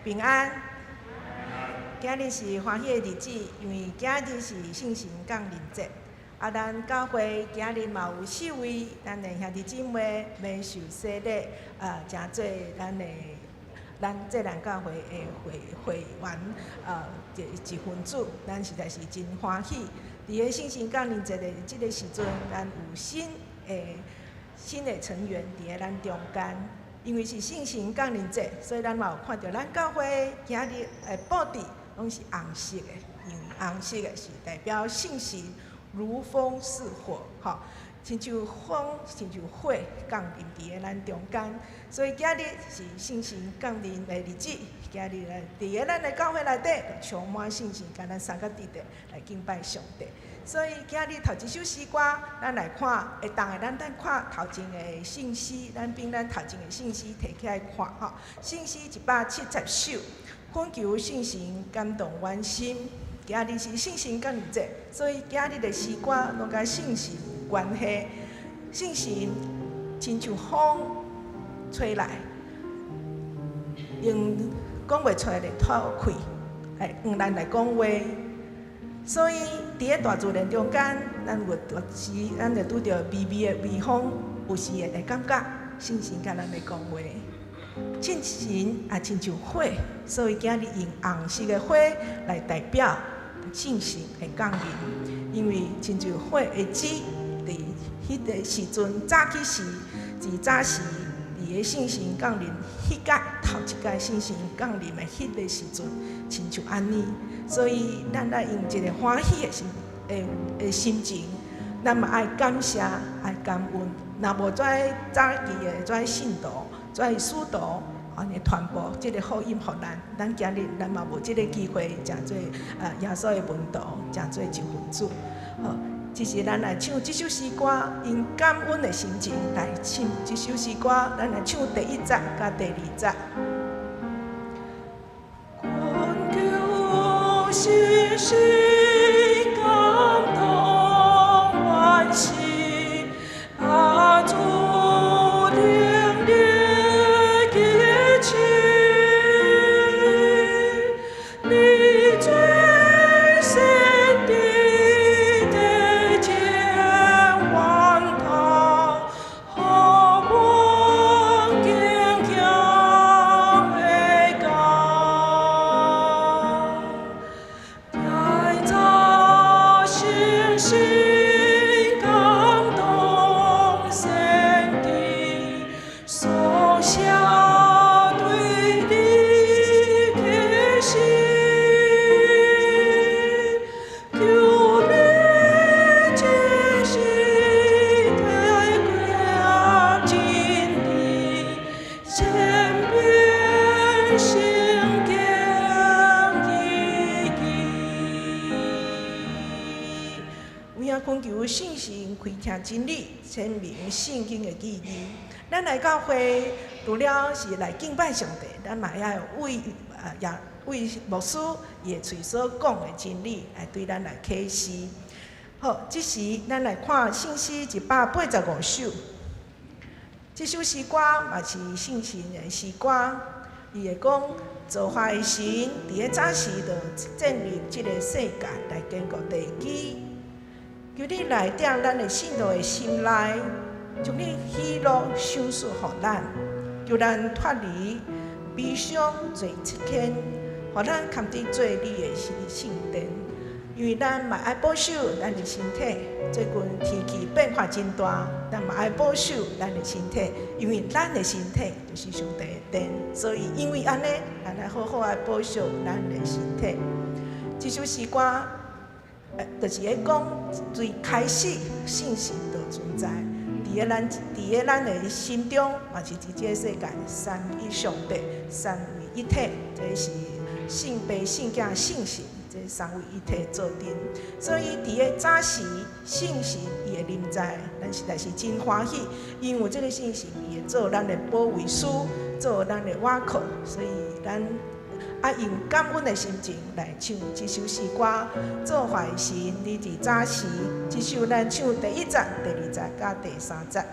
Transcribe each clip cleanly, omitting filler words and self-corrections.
平安。今日是歡喜的日子，因為今日是聖神降臨節。啊，咱教會今日嘛有四位咱的兄弟姊妹免受洗禮，啊，成做咱的咱這咱教會的會會員，啊，一一份子，咱實在是真歡喜。佇个聖神降臨節的這个時陣，咱有新的成員佇咧咱中間。因為是聖神降臨節，所以咱嘛有看著咱教會今日的布置攏是紅色的，因為紅色的是代表聖神如風似火，吼，親像風，親像火降臨佇咧咱中間。所以今日是聖神降臨的日子，今日來佇咧咱的教會內底，充滿聖神，共咱相佮佇咧來敬拜上帝。所以今日頭一首詩歌，咱來看，會當的咱等看頭前的聖詩，咱憑咱頭前的聖詩提起來看吼。聖詩170首，懇求聖神感動阮心。今日是聖神降臨節，所以今日的詩歌攏佮聖神有關係。聖神親像風吹來，用講袂出來的吐氣，來向咱來講話。所以，佇咧大自然中間，咱有時咱會拄著微微的微風，有時會感覺聖神共咱咧講話。聖神也親像火，所以今日用紅色的花來代表聖神的降臨。因為親像火的枝，佇彼个時陣早起時，自早時佇个聖神降臨，彼屆頭一屆聖神降臨的彼个時陣，親像按呢。所以，咱愛用一个歡喜的心的的心情，咱嘛愛感謝、愛感恩。若無這早期的這信徒、這使徒，按呢傳播這个福音予咱，咱今日咱嘛無這个機會，成做耶穌的門徒，成做一份子。好，這是咱來唱這首詩歌，用感恩的心情來唱這首詩歌。咱來唱第一節佮第二節。懇求聖神感動阮心，阿主靈力激情，你最聖的得見萬道，予阮堅強的剛。來早聖神感動聖地，所寫對你啟示，求你這時提供真理，善變聖經意義。有影懇求聖神開啟真理，顯明聖經的意義。咱來教會，除了是來敬拜上帝，咱嘛愛為啊也為牧師伊的喙所講的真理來對咱來啟示。好，這時咱來看聖詩185首，這首詩歌嘛是聖神的詩歌。伊會講造化的神佇咧早時就建立這个世界來堅固地基。求你來踮咱的信徒的心內，將你喜樂賞賜予咱，求咱脫離悲傷罪愆，予咱堪得做你的聖殿。因為咱嘛愛保守咱的身體，最近天氣變化真大，咱嘛愛保守咱的身體，因為咱的身體就是上帝的殿，所以因為按呢，咱愛好好來保守咱的身體。這首詩歌，就是咧講，最開始聖神就存在，佇咧咱的心中，嘛是佇這个世界三一上帝，三位一體，這是聖父、聖子、聖神，這三位一體做陣。所以佇咧早時聖神伊的臨在，咱實在是真歡喜，因為這個聖神伊會做咱的保惠師，做咱的倚靠，所以咱愛用感恩的心情來唱這首詩歌，造化的神，你佇早時，這首咱唱第一節、第二節佮第三節。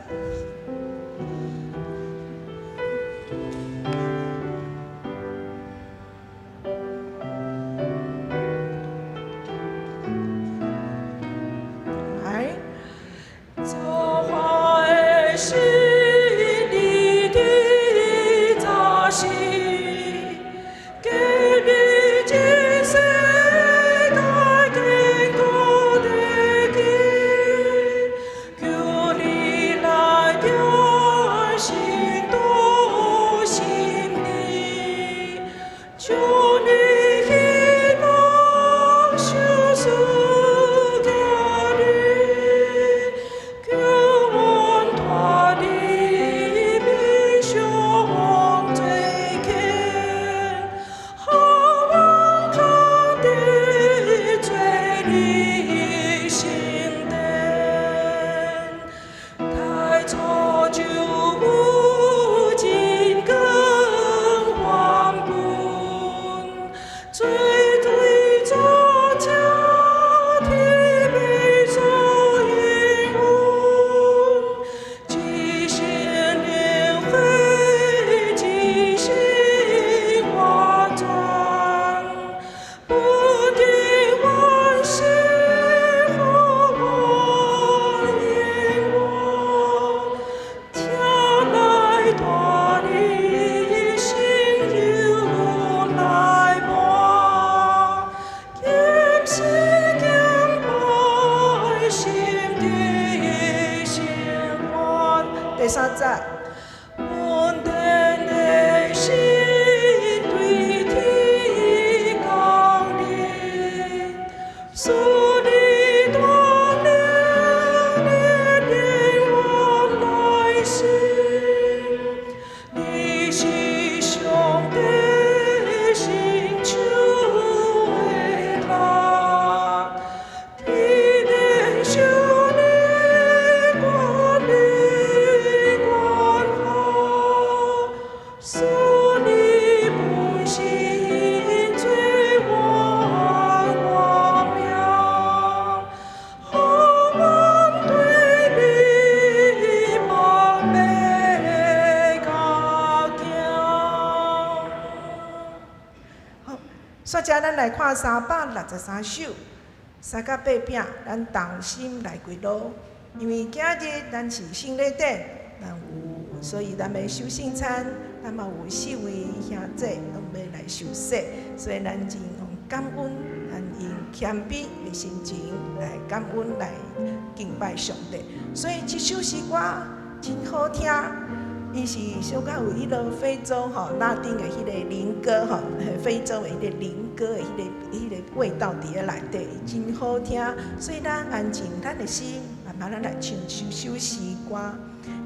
煞遮咱來看363首，三甲八餅，咱同心來跪禱。因為今日咱是聖禮典，咱有，所以咱欲守聖餐，咱嘛有四位兄姊攏欲來受洗，所以咱真用感恩，咱用謙卑的心情來感恩，來敬拜上帝。所以這首詩歌真好聽，伊是小可有彼个非洲吼拉丁的彼个靈歌吼，非洲的彼个靈歌的彼个味道佇咧內底，真好聽。所以咱安靜咱的心，慢慢咱來唱這首詩歌。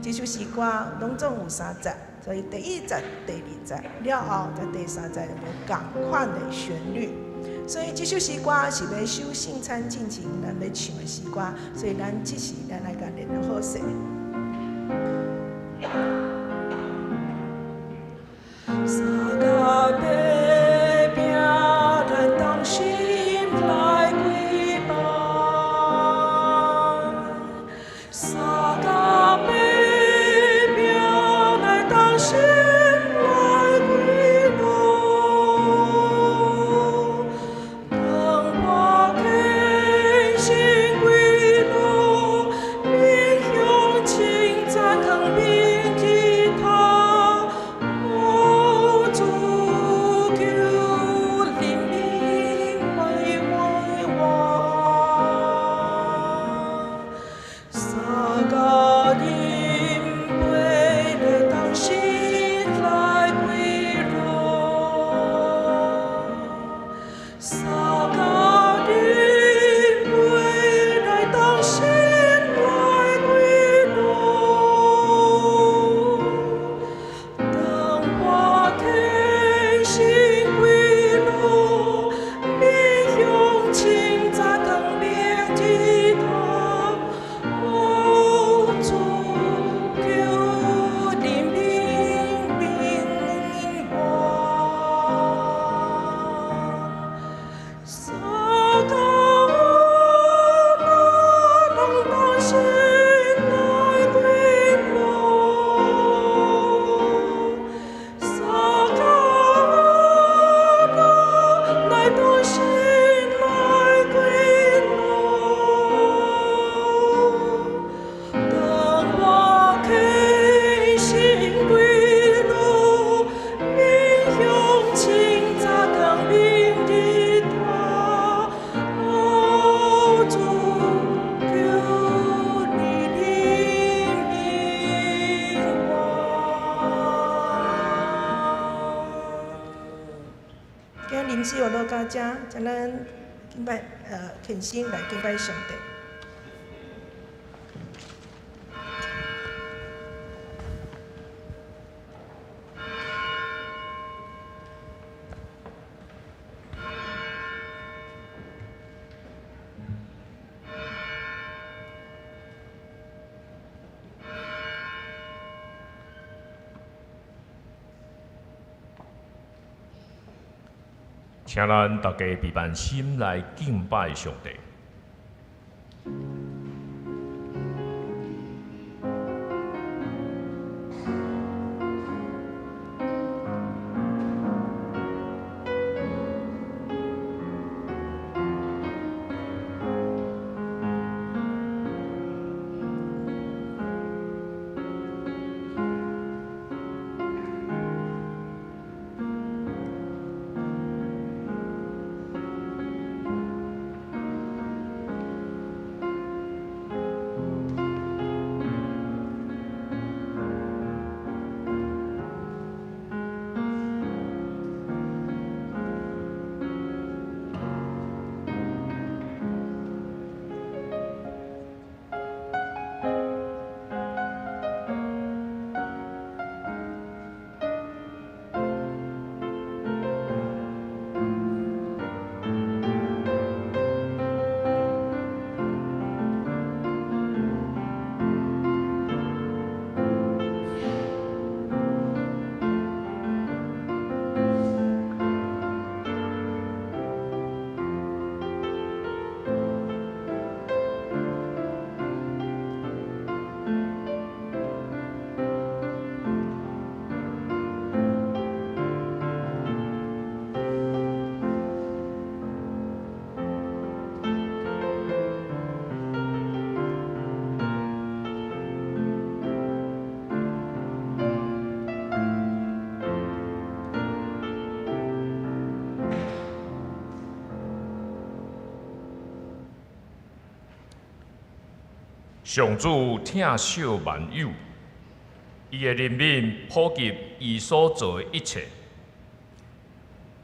這首詩歌攏總有三節，所以第一節、第二節了後，才第三節無仝款的旋律。所以這首詩歌是欲守聖餐進前咱欲唱的詩歌，所以咱這時咱來共練好勢。三共八餅，咱同心來跪拜。三共八餅，咱同心來跪拜。當我虔誠跪禱，面向稱讚光明日頭。主求憐憫為我王，三共飲杯來同心來跪禱，三共飲杯來同心來跪禱。當我虔誠跪禱，面向稱讚光明日頭，主求憐憫明王。三共咱同心來跪禱，三共咱同心來跪禱。當我虔誠跪禱，面向稱讚光明日頭，主求你憐憫我。今日臨時有落到遮，請咱敬拜，虔心來敬拜上帝。請咱大家閉目心來敬拜上帝。上主疼惜萬有，伊的憐憫普及伊所造的一切。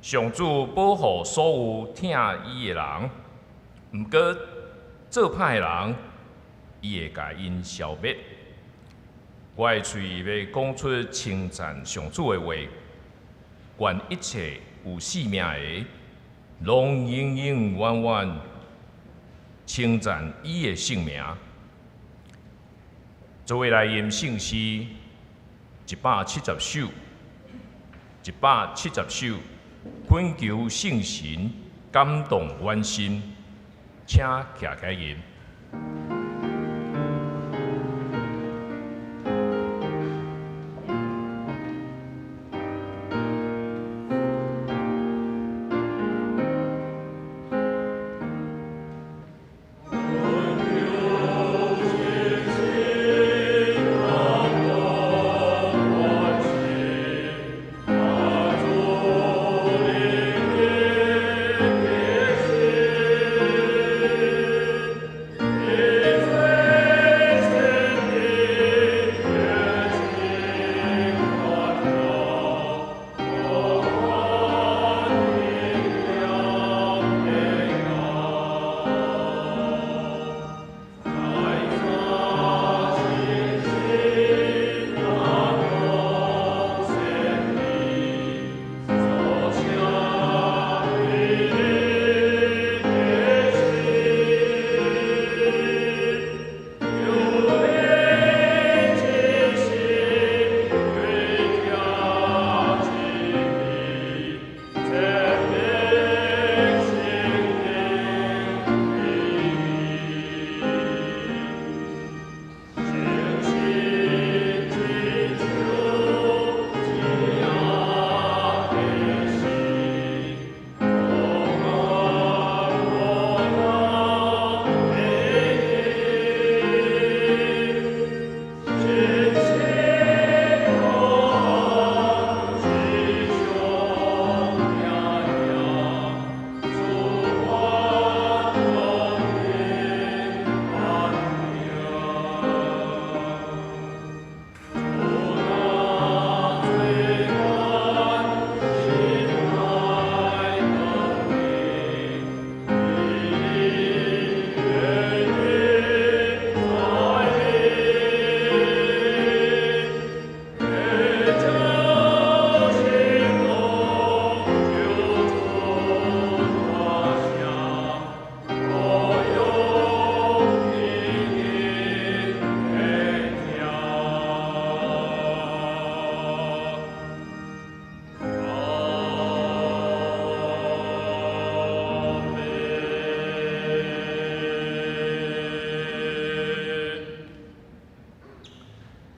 上主保護所有疼伊的人，毋過做歹的人，伊會共𪜶消滅。我的喙欲講出稱讚上主的話，願一切有性命的，攏永永遠遠稱讚伊的聖名。做伙來吟聖詩170首，170首，懇求聖神感動阮心，請徛起來吟。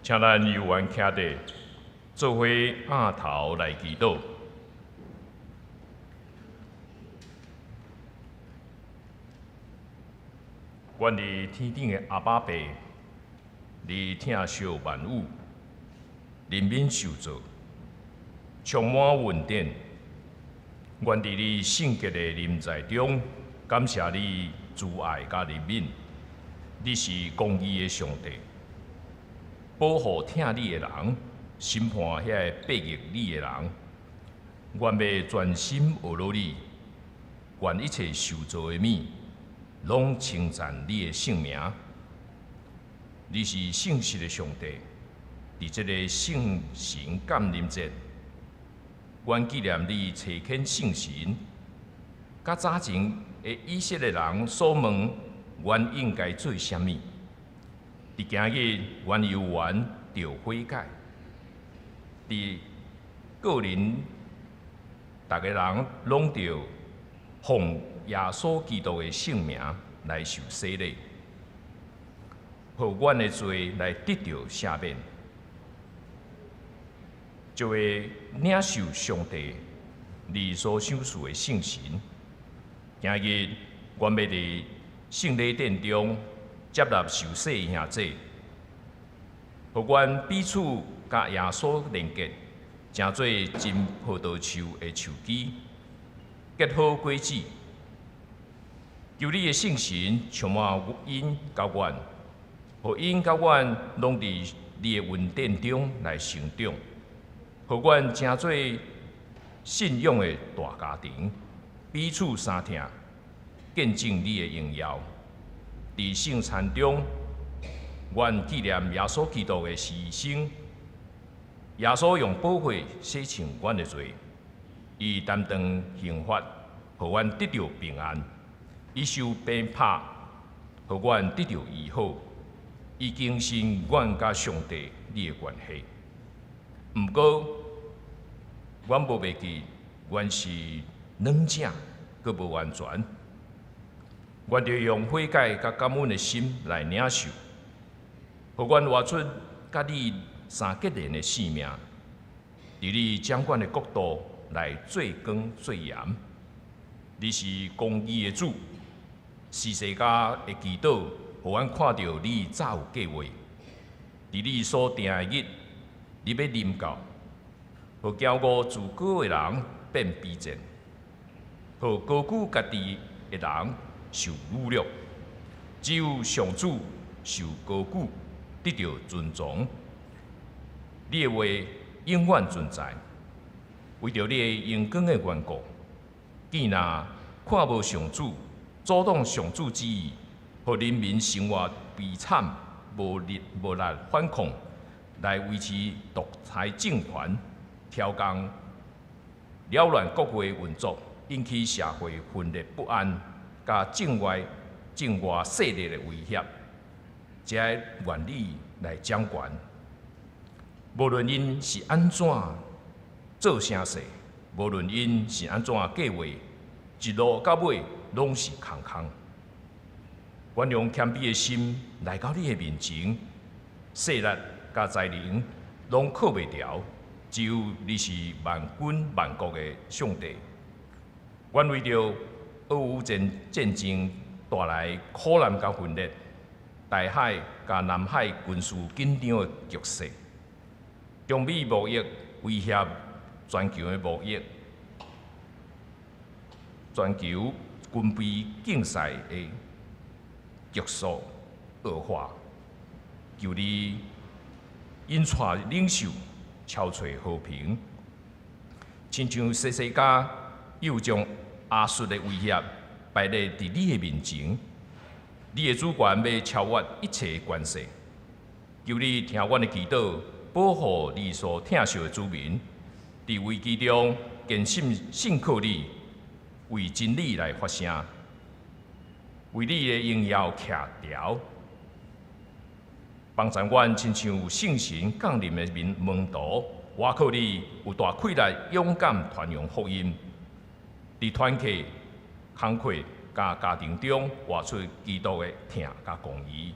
請咱有緣徛佇，做伙仰頭來祈禱。阮佇天頂的阿爸父，你疼惜萬有，憐憫受造，充滿恩典。願佇你聖潔的臨在中，感謝你慈愛佮憐憫。你是公義的上帝，保護疼你的人，審判遐个背逆你的人。願欲專心學落你，願一切受造的物，攏稱讚你的聖名。你是信實的上帝，佇這個聖神降臨節，阮紀念你差遣聖神，佮早前的以色列人所問，阮應該做啥物？佇今日，阮有緣著悔改，佇個人，逐个人攏著奉耶穌基督的聖名來受洗禮，予阮的罪來得著赦免，就會領受上帝你所賞賜的聖神。今日，阮欲佇聖禮殿中接納受洗的兄弟，予阮彼此佮耶穌連結，成做真葡萄樹的樹枝，結好果子。求你的聖神充滿𪜶佮阮，予𪜶佮阮攏佇你的恩典中來成長，予阮成做信仰的大家庭，彼此相疼，見證你的榮耀。佇聖餐中，阮紀念耶穌基督的犧牲，耶穌用寶血洗淨阮的罪，伊擔當刑罰，予阮得著平安；伊受鞭拍，予阮得著醫好。伊更新阮佮上帝你的關係。毋過，阮無袂記，阮是軟正，閣無完全。阮著用悔改佮感恩的心來領受，予阮活出佮你相結連的生命，佇你掌管的國度來做光做鹽。你是公義的主，希西家的祈禱，予阮看著你早有計劃。佇你所定的日，你欲臨到，予驕傲自高的人變卑賤，予高舉家己的人受侮辱。只有上主受高舉，得著尊崇。你的話永遠存在，為著你的榮光的緣故，見若看無上主，阻擋上主旨意，予人民生活悲慘，無力反抗，來維持獨裁政權，挑工擾亂國會運作，引起社會分裂不安，佮境外勢力的威脅，這願你來掌權。無論𪜶是按怎做聲勢，無論𪜶是按怎計劃，一路到尾攏是空空。阮用謙卑的心來到你的面前，勢力佮才能攏靠袂牢，只有你是萬軍萬國的上帝。阮為著俄烏戰爭帶來苦難佮分裂，台海佮南海軍事緊張的局勢，中美貿易威脅全球的貿易，全球軍備競賽的急速惡化，求你引帶領袖敲揣和平，親像希西家又將亞述的威脅擺列佇你的面前，你的主權欲超越一切權勢，求你聽阮的祈禱，保護你所疼惜的子民，佇危機中堅信信靠你，為真理來發聲，為你的榮耀徛牢，幫助阮親像聖神降臨的門徒，倚靠你有大氣力，勇敢傳揚福音，佇團契、工課佮家庭中活出基督的疼佮公義。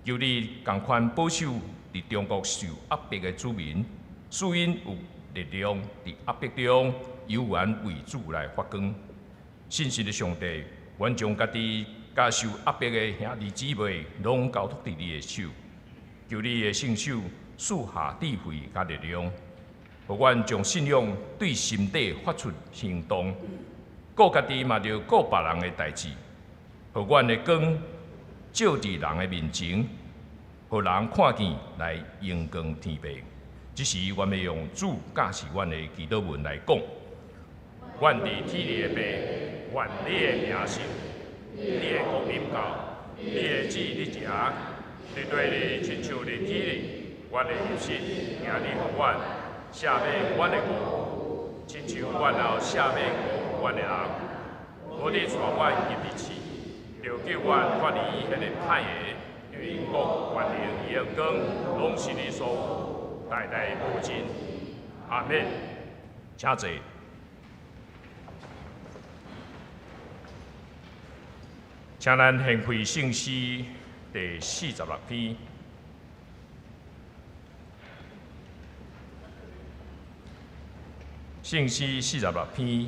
求你仝款保守佇中國受壓迫的子民，使𪜶有力量佇壓迫中猶原為主來發光。信實的上帝，阮將家己佮受壓迫的兄弟姊妹攏交託佇你的手，求你的聖手賜下智慧佮力量，予阮將信仰對心底發出行動，顧家己嘛著顧別人的代誌，予阮的光照佇人的面前，予人看見來榮光天父。這時，阮欲用主教示阮的祈禱文來講：阮佇天裡的父，願你的名聖，你的國臨到，你的旨意行，佇地裡親像佇天裡。阮的飲食，今日予阮，赦免阮的過，親像阮也赦免過阮的人。無得帶阮入去試，著救阮脫離彼个歹的，因為國、權能、榮光，攏是你所有，代代無盡。阿們，請坐。請咱掀開聖詩第46篇。聖詩46篇，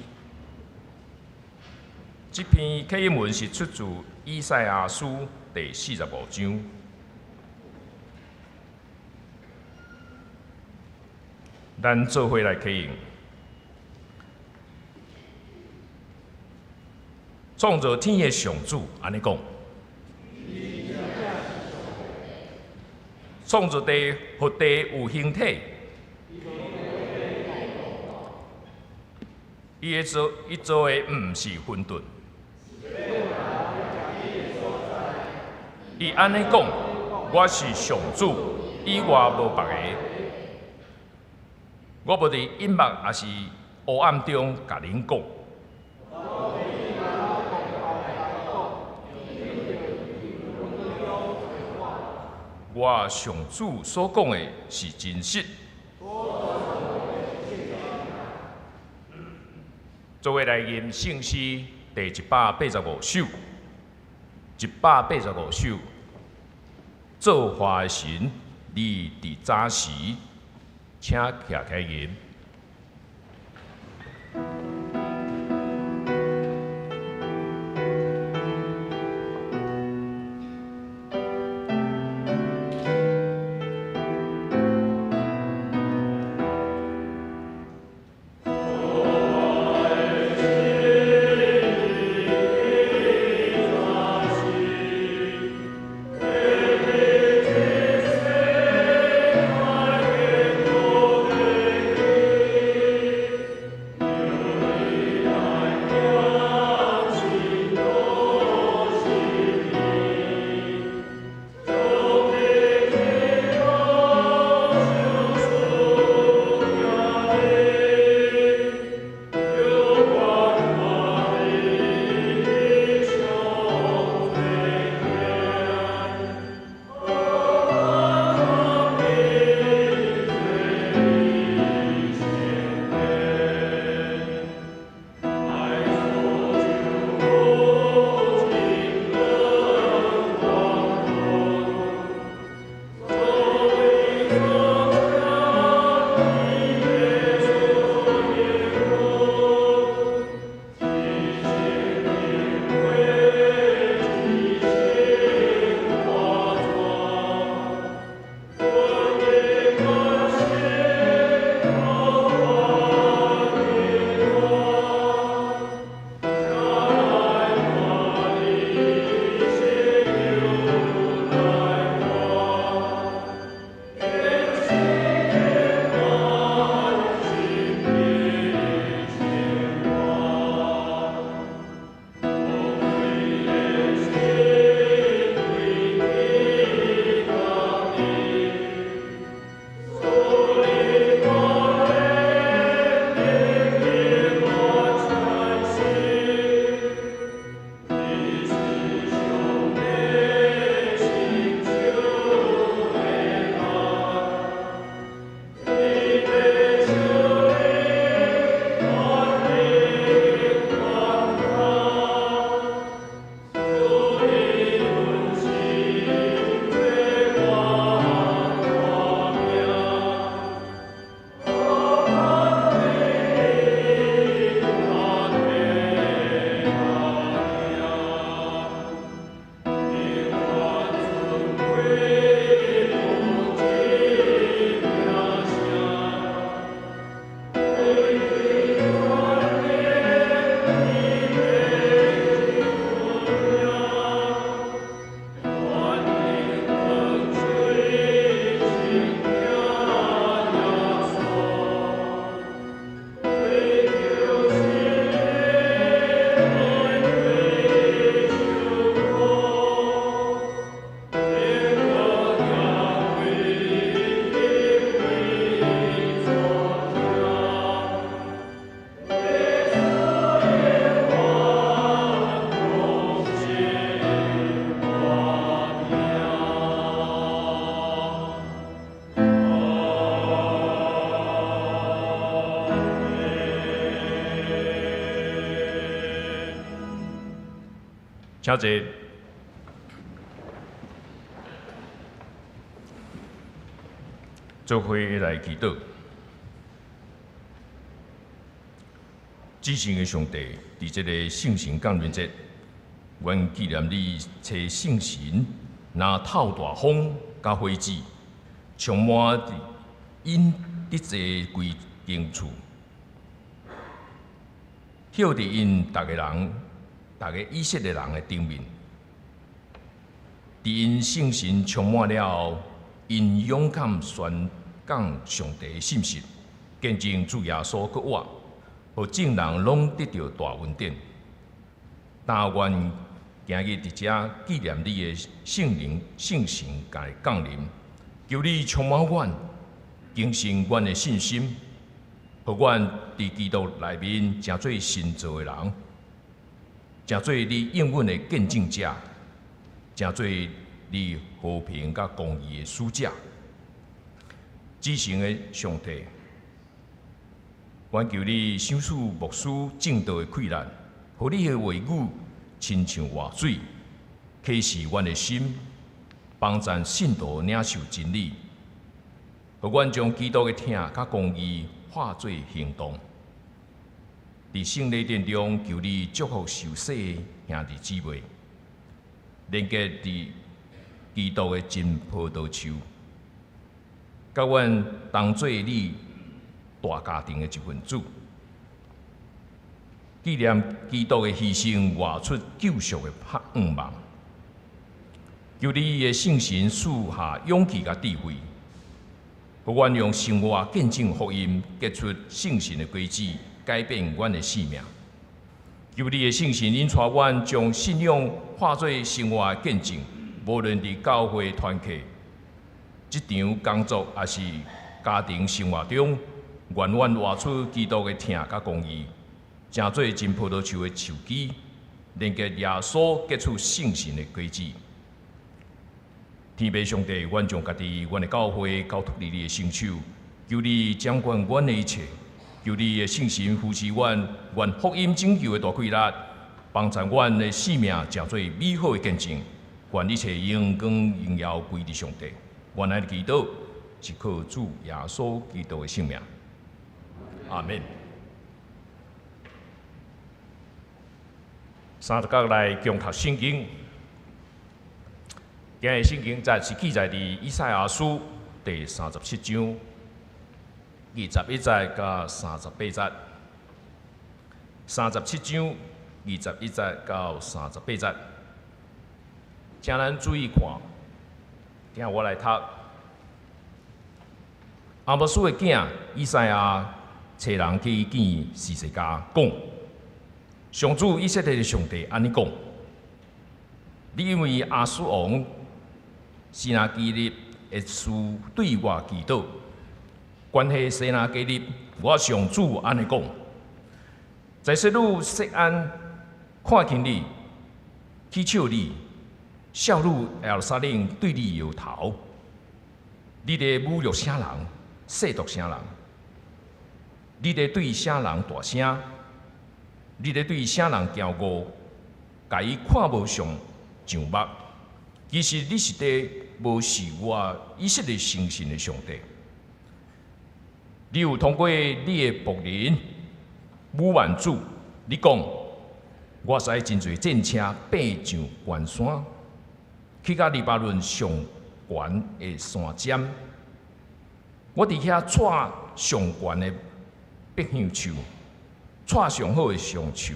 這篇啟文是出自以賽亞書第45章。咱做伙來啟應，創造天的上主按呢講。創造地和地有形體。伊的做，伊做的毋是混沌。伊按呢講，我是上主，以外無別个。我無佇隱密，抑是黑暗中共恁講。我上主所講的是真實。做伙來吟聖詩第185首，185首，造化的神，你佇早時，請徛起來吟。請坐。做伙來祈禱。至聖的上帝，佇這個聖神降臨節，阮紀念你差聖神，若透大風佮火子，充滿佇𪜶佇坐規間厝，歇佇𪜶逐个人、逐个以色列人的頂面。佇𪜶聖神充滿了後，𪜶 𪜶勇敢宣講上帝的信息，見證主耶穌閣活，予眾人攏得著大恩典。但願今日佇遮紀念你的聖靈聖神來降臨，求你充滿阮，更新阮的信心，予阮佇基督內面成做新造的人，成做你應允的見證者，成做你和平佮公義的使者。至聖的上帝，阮求你賞賜牧師證道的氣力，予你的話語親像活水，啟示阮的心，幫贊信徒領受真理，予阮將基督的疼佮公義化做行動。佇聖禮殿中，求你祝福受洗的兄弟姊妹，連結佇基督的真葡萄樹，佮阮同做你大家庭的一份子，紀念基督的犧牲，活出救贖的盼望。求你的聖神賜下勇氣佮智慧，予阮用生活見證福音，結出聖神的果子，改變阮的生命。求你的聖神引帶阮，將信仰化做生活的見證，無論佇教會團契、職場工作，抑是家庭生活中，願阮活出基督的疼佮公義，成做真葡萄樹的樹枝，連結耶穌結出聖神的果子。天父上帝，阮將家己、阮的教會交託佇你的聖手，求你掌管阮的一切，求你的聖神扶持阮，願福音拯救的大氣力，幫助阮的生命成做美好的見證。願一切榮光榮耀歸予上帝。阮按呢祈禱，是靠主耶穌基督的聖名。阿們。三十角來共讀聖經，今日聖經節是記載佇以賽亞書第三十七章21節到38節。三十七章21節到38節，請咱注意看，聽我來讀。亞摩斯的囝以賽亞差人去見希西家，講：上主以色列的上帝按呢講：你因為亞述王西拿基立的事對我祈禱，關係西拿基立，我上主按呢講：在耶路撒冷看見你，取笑你，笑汝耶路撒冷對你搖頭，你佇侮辱啥人，褻瀆啥人？你佇對啥人大聲？你佇對啥人驕傲？共伊看無上上目？其實你是佇無視我以色列誠信的上帝。你有通過你的僕人侮慢主，你講我駛真濟戰車爬上懸山，去到黎巴嫩上懸的山尖，我佇遐採上懸的柏香樹，採上好的橡樹，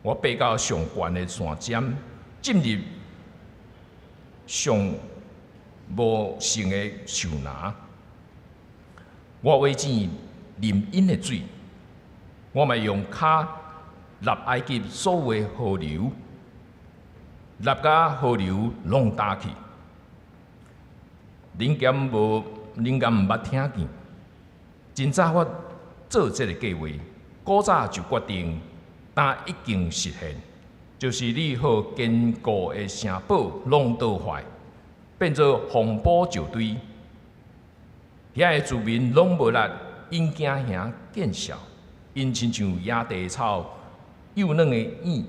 我爬到上懸的山尖，進入上茂盛的樹林，我挖井啉𪜶的水，我嘛用跤挹埃及所有的河流，挹甲河流攏焦去。恁敢無？恁敢毋捌聽見？真早我做這个計劃，古早就決定，今已經實現，就是你予堅固的城堡攏倒壞，變做荒埔石堆，遐的住民攏無力，𪜶驚嚇見笑，𪜶親像野地的草，幼嫩的葉，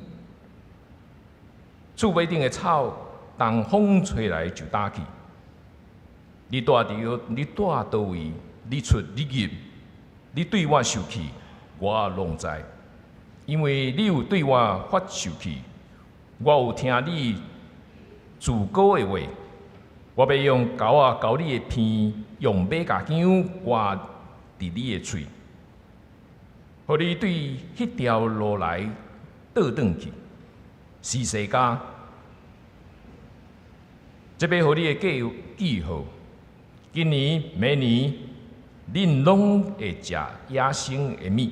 厝尾頂的草，東風吹來就焦去。你住佇你住佗位？你出你入，你對我受氣，我攏知。因為你有對我發受氣，我有聽你自高的話。我欲用鈎仔鈎你的鼻，用馬鵰鉗掛佇你的喙，予你對彼條路來倒轉去。希西家，這欲予你的記號。今年、明年，恁攏會食野生的物；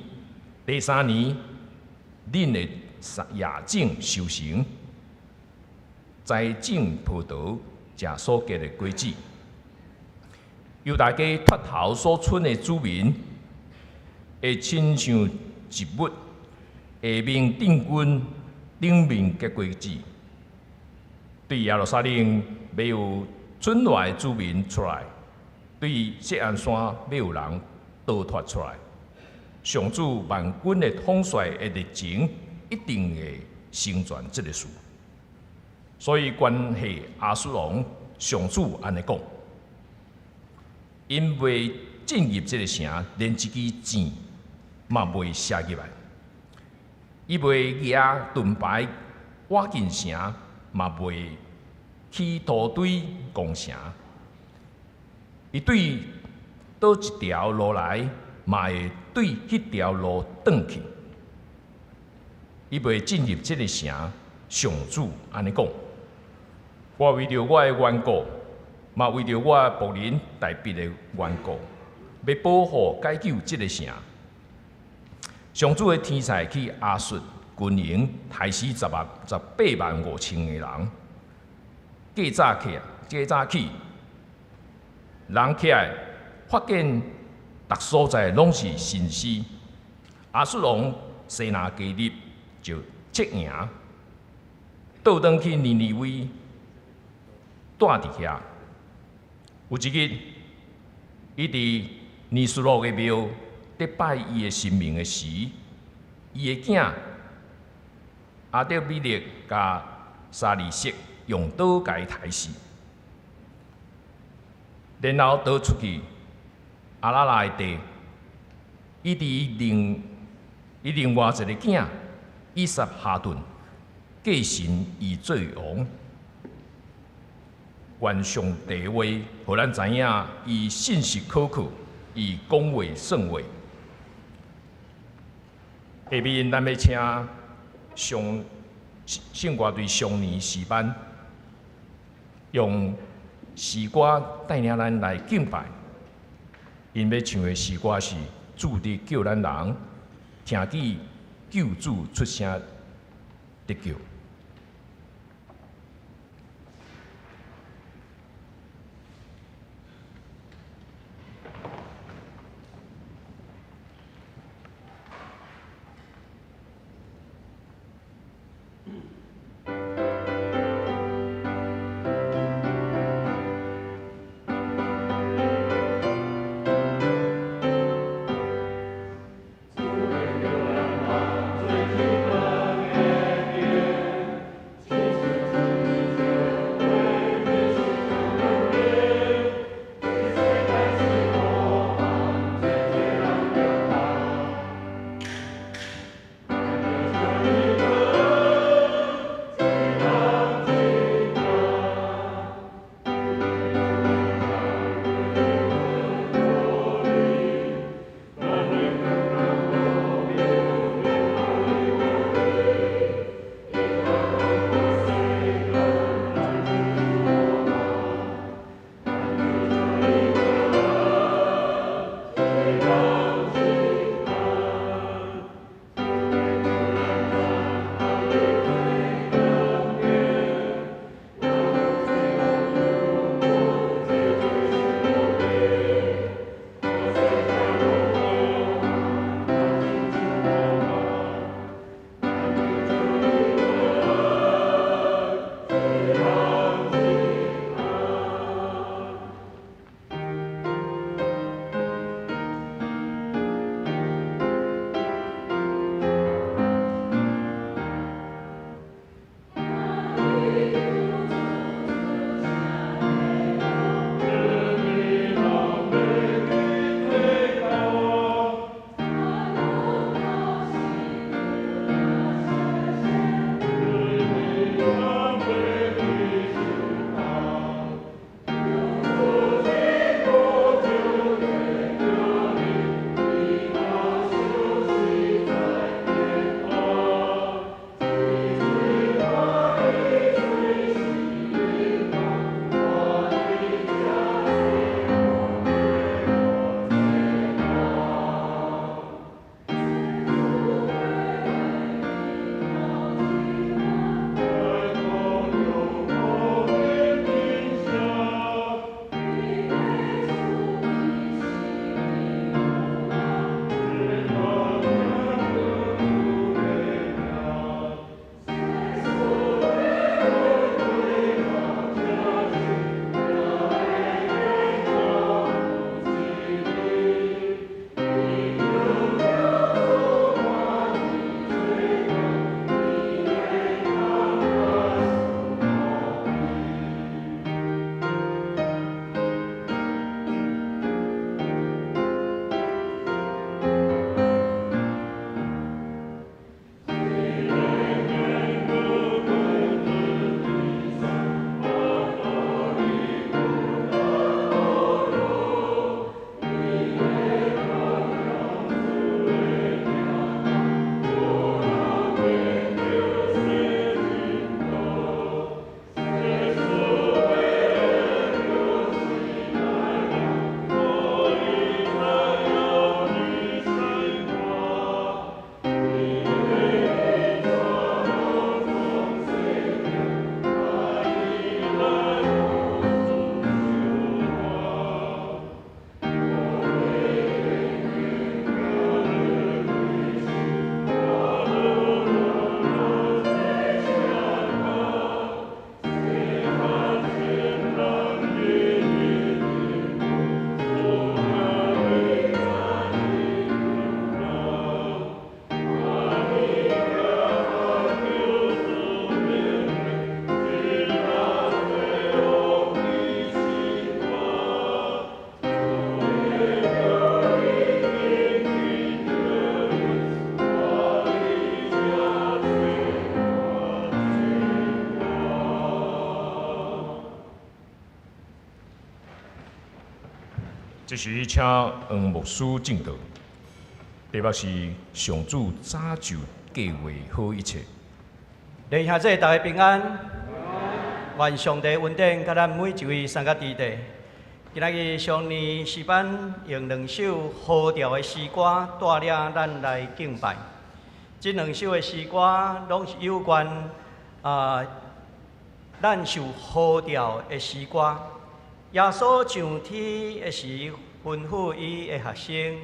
第三年，恁會夜種收成，栽種葡萄，食所結的果子。猶大家脫逃所賰的子民，會親像植物，下面頂根頂面結果子。對耶路撒冷欲有賰來的子民出來，對錫安山欲有人逃脫出來。上主萬軍的統帥的熱情一定會成全這个事。所以關係亞述王，上主按呢講：𪜶袂進入這个城，連一支箭嘛袂射入來。伊袂舉盾牌倚近城，嘛袂起土堆攻城。伊對佗一條路來，嘛會對彼條路轉去。伊袂進入這个城，上主按呢講：我為著我的緣故，嘛為著我的僕人大衛的緣故，欲保護解救這个城。上主的天使去亞述軍營，刣死18萬5千个人。過早起，過早起，人起來發現，逐所在攏是身屍。亞述王西拿基立就撤營，倒轉去尼尼微，蹛佇遐。有一日，伊佇尼斯洛的廟咧拜伊的神明的時，伊的囝亞得米勒佮沙利色用刀共伊刣死，然後逃出去亞拉拉的地。伊另外一个囝以撒哈頓繼承伊做王。願上帝話，予咱知影，伊信實可靠，伊講話算話。下面咱欲請上聖歌隊少年詩班，用詩歌帶領咱來敬拜。𪜶欲唱的詩歌是主佇叫咱人聽見救主出聲得救。主欲叫咱人做天國的救。這時請黃牧師證道，題目是上主早就計劃好一切。弟兄姊妹大家平安，願上帝恩典佮咱每一位三個弟弟。今仔日上年詩班用兩首和調的詩歌帶領咱來敬拜。這兩首的詩歌攏是有關啊，咱受呼召的詩歌。耶穌上天的時，吩咐伊的學生：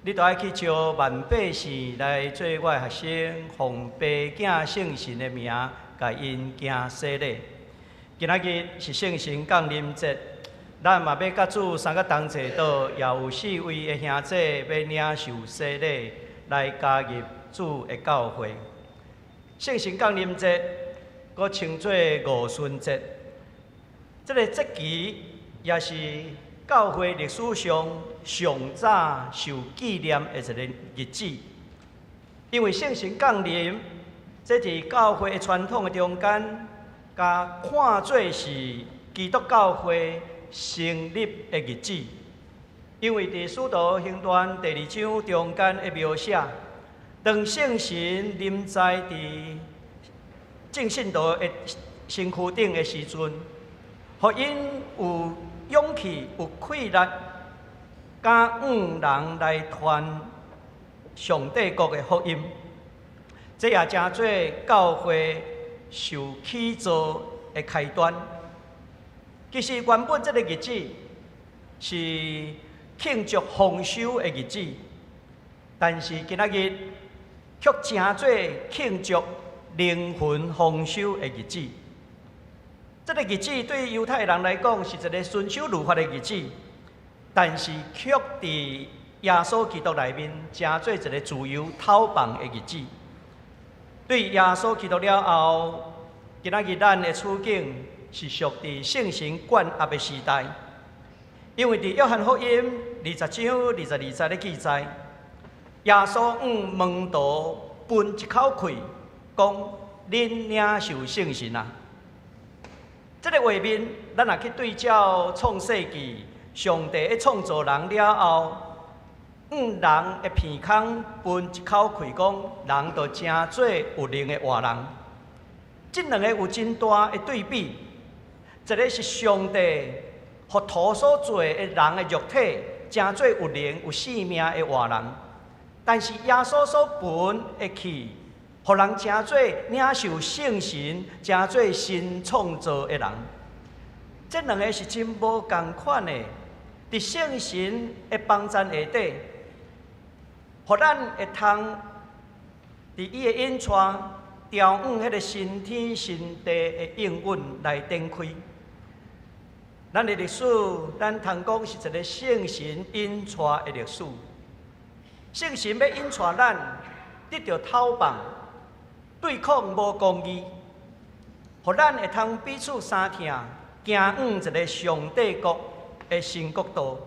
你著愛去召萬百姓來做我的學生，奉父子聖神的名，共𪜶行洗禮。今仔日是聖神降臨節，咱嘛欲佮主三個同齊倒，也有四位的兄弟欲領受洗禮，來加入主的教會。聖神降臨節，閣稱做五旬節，這个節期也是教會歷史上上早受紀念的一个日子。因為聖神降臨，這佇教會的傳統的中間，共看做是基督教會成立的日子。因為佇使徒行傳第二章中間的描寫，當聖神臨在佇眾信徒的身軀頂的時陣，予𪜶有勇氣、有氣力，敢向人來傳上帝國的福音。這也成做教會受起造的開端。其實原本這个日子是慶祝豐收的日子，但是今仔日卻成做慶祝靈魂豐收的日子。這个日子對猶太人來講是一个遵守律法的日子，但是卻佇耶穌基督內面成做一个自由透放的日子。對耶穌基督了後，今仔日咱的處境是屬佇聖神灌壓的時代，因為佇約翰福音20章22節咧記載，耶穌向門徒噴一口氣，講：恁領受聖神啊！這个畫面，咱若去對照創世記，上帝咧創造人了後，向人的鼻孔噴一口氣，講人就成做有靈的活人。這兩个有真大的對比，一个是上帝予土所做的人的肉體，成做有靈有生命的活人；但是耶穌所噴的氣，予人成做領受聖神、成做新創造的人。這兩个是真無仝款的。佇聖神的幫贊下底，予咱會通佇伊的引帶，朝向彼个新天新地的應允來展開。咱的歷史，咱通講是一个聖神引帶的歷史。聖神欲引帶咱得著透放，對抗無公義，予咱會通彼此相疼，行向一个上帝國的新國度。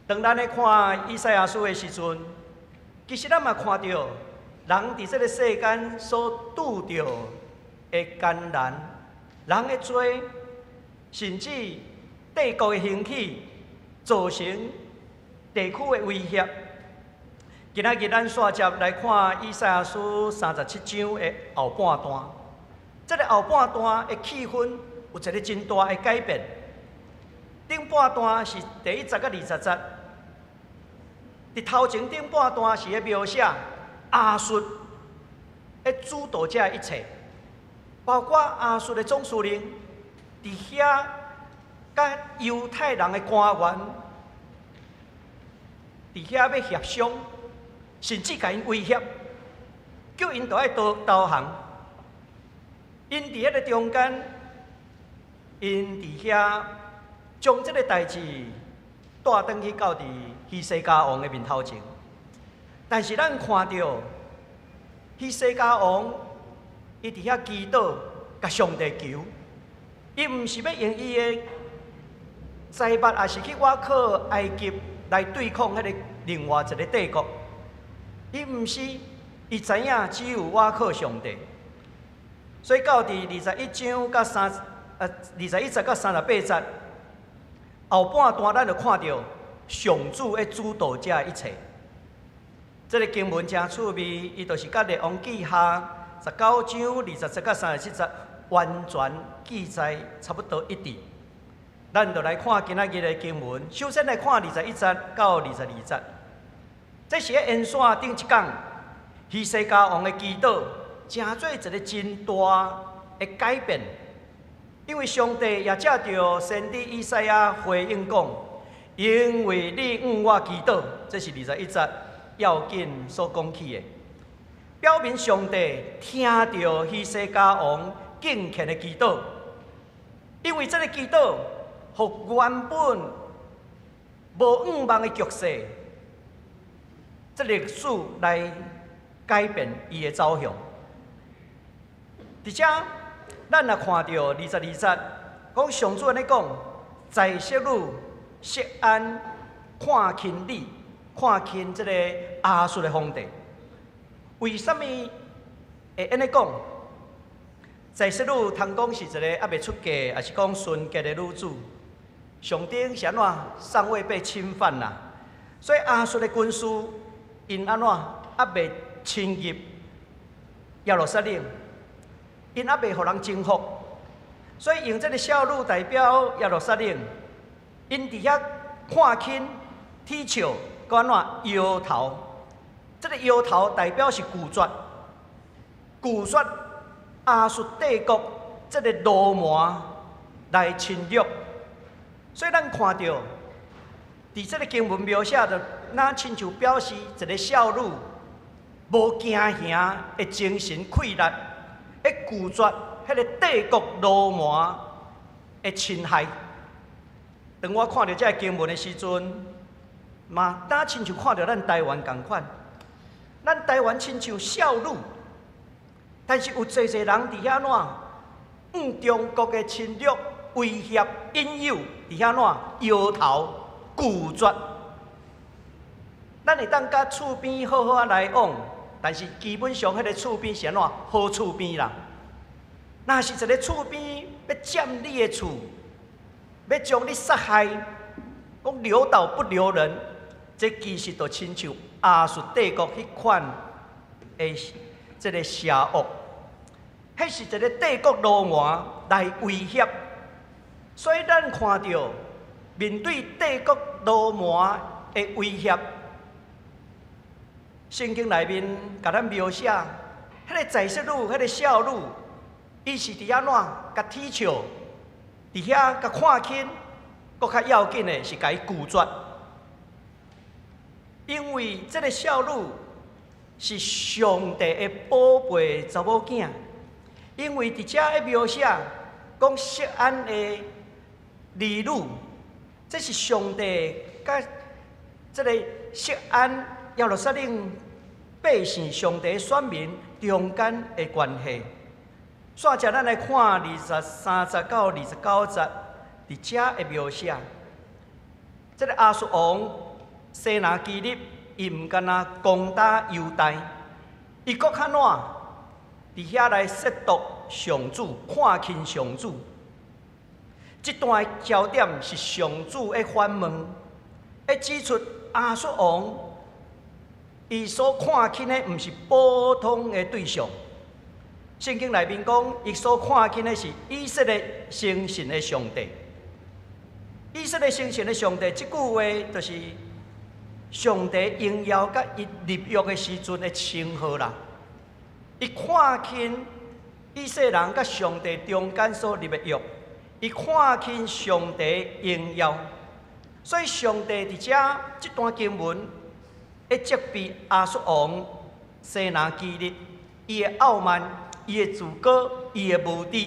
當咱咧看以賽亞書的時陣，其實咱嘛看著人佇這个世間所拄著的艱難，人的罪，甚至帝國的興起，造成地區的威脅。今仔日咱煞接來看以賽亞書37章的後半段，這个後半段的氣氛有一个真大的改變。頂半段是第一節佮20節，佇頭前頂半段是咧描寫亞述的主導這一切，包括亞述的總司令佇遐佮猶太人的官員佇遐欲協商，甚至共𪜶威脅，叫𪜶著愛投降。𪜶佇彼个中間，𪜶佇遐將這个代誌帶轉去到佇希西家王的面頭前。但是咱看著希西家王，伊佇遐祈禱，共上帝求，伊毋是欲用伊的財物，抑是去倚靠埃及來對抗彼个另外一个帝國。伊毋是，伊知影只有倚靠上帝。所以到佇21章佮三，21節佮38節，後半段咱就看著上主咧主導這一切。這个經文誠趣味，伊就是佮列王紀下19章20節到37節完全記載差不多一致。咱就來看今仔日的經文，首先來看21節到22節。這是咧延續頂一工希西家王的祈禱，成做一个真大的改變。因為上帝也借著先知以賽亞回應講：因為你向我祈禱，這是21節要緊所講起的，表明上帝聽著希西家王敬虔的祈禱，因為這个祈禱，予原本無向望的局勢，這歷史來改變伊的走向。佇遮，咱若看著22節，講上主按呢講，在昔女錫安看輕你，看輕這个亞述的皇帝。為啥物會按呢講？在昔女通講是一个猶未出嫁，抑是講純潔的女子，上頂是按怎尚未被侵犯啦。所以亞述的軍事𪜶按怎猶未侵入耶路撒冷，𪜶猶未予人征服，所以用這个少女代表耶路撒冷，𪜶佇遐看輕、恥笑，閣按怎搖頭？這个搖頭代表是拒絕，拒絕亞述帝國這个鱸鰻來侵略。所以咱看著，佇這个經文描寫著，若親像表示一个少女無驚嚇的精神氣力，會拒絕彼个帝國鱸鰻的侵害。當我看著這个經文的時陣，嘛，敢親像看著咱台灣仝款，咱台灣親像少女，但是有濟濟人佇遐怎，向中國的侵略、威脅、引誘，佇遐怎搖頭拒絕。咱會當佮厝邊好好仔來往，但是基本上彼个厝邊是按怎好厝邊啦。若是一个厝邊欲佔你的厝，欲將你殺害，講留島不留人，這其實就親像亞述帝國彼款的這个邪惡，彼是一个帝國鱸鰻來威脅，所以咱看著面對帝國鱸鰻的威脅，聖經內面共咱描寫，彼个在昔女，彼个少女，伊是佇按怎共恥笑，佇遐共看輕，閣較要緊的是共伊拒絕，因為這个少女是上帝的寶貝查某囝，因為佇遮的描寫講錫安的兒女，這是上帝佮這个錫安耶路撒冷百姓上帝選民中間的關係。煞接咱來看23節到29節，佇遮的描寫，這个亞述王西拿基立，伊毋干焦攻打猶大，伊閣較怎？佇遐來褻瀆上主，看輕上主。這段的焦點是上主的反問，會指出亞述王伊所看輕的毋是普通的對象。聖經內面講，伊所看輕的是以色列誠實的上帝。以色列誠實的上帝，這句話就是上帝榮耀佮伊立約的時陣的稱號啦。伊看輕以色列人佮上帝中間所立的約，伊看輕上帝榮耀，所以上帝佇遮這段經文會責備亞述王西拿基立，伊的傲慢，伊的自高，伊的無知。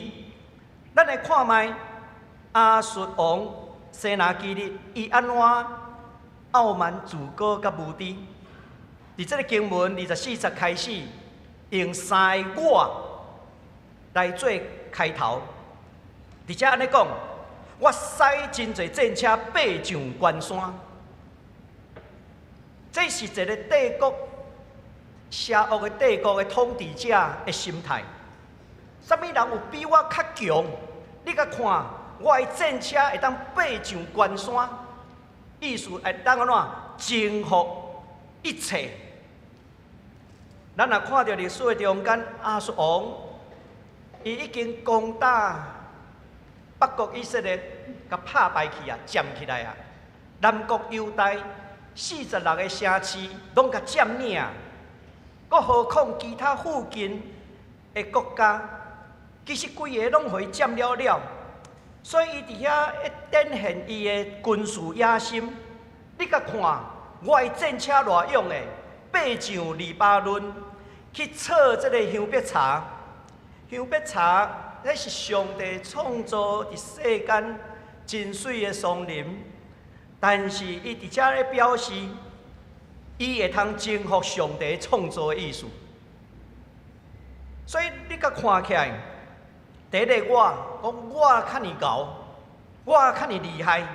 咱來看覓亞述王西拿基立，伊按怎傲慢、自高佮無知？佇這个經文24節開始，用三个我來做開頭。佇遮按呢講，我駛真濟戰車爬上關山，這是一个帝國邪惡的帝國的統治者的心態。啥物人有比我較強？你共看，我的戰車會當爬上關山，意思會當按怎征服一切。咱若看著歷史的中間，亞述王伊已經攻打北國以色列，共拍敗去啊，佔起來啊。南國猶大46個城市攏共佔領啊，閣何況其他附近的國家，其實規个攏予伊佔了了。所以伊佇遐咧展現伊的軍事野心。你共看，我的戰車偌勇的，爬上黎巴嫩去採這个香柏茶。香柏茶，彼是上帝創造佇世間真媠的桑林，但是伊佇遮咧表示，伊會通征服上帝創造的意思。所以你共看起來，第一个我講我較爾𠢕，我較爾厲害，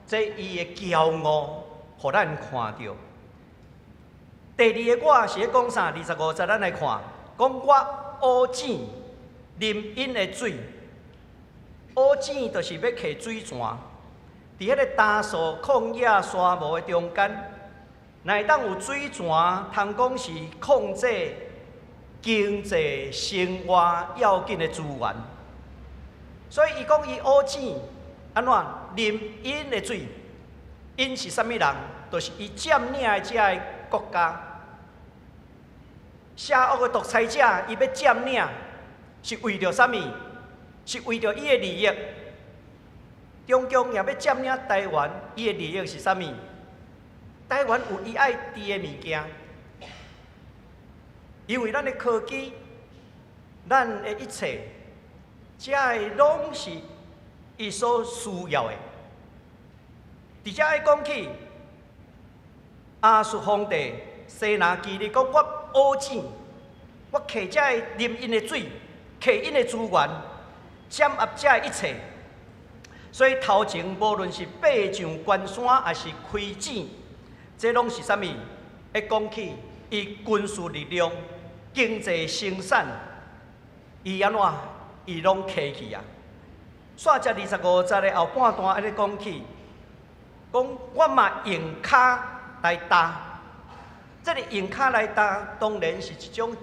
這伊的驕傲，予咱看著。第二个我是咧講啥？25節咱來看，講我挖井啉𪜶的水，挖井就是欲提水泉。佇彼个焦燥曠野沙漠的中間，若會當有水泉，通講是控制經濟生活要緊的資源。所以伊講伊挖井，按怎啉𪜶的水？𪜶是啥物人？就是伊佔領的這个國家。邪惡的獨裁者，伊欲佔領，是為著啥物？是為著伊的利益。中共也欲佔領台灣，伊的利益是啥物？台灣有伊愛佇的物件，因為咱的科技，咱的一切，這个攏是伊所需要的。佇遮愛講起，亞述皇帝西拿基立講：我挖井，我提這個啉𪜶的水，提𪜶的資源，掌握這个一切。所以頭前無論是爬上關山，抑是開井，這攏是啥物？會講起伊軍事力量、經濟生產，伊按怎？伊攏提去啊！煞接25節的後半段按呢講起，講我嘛用跤來踏，這个用跤來踏，當然是一種，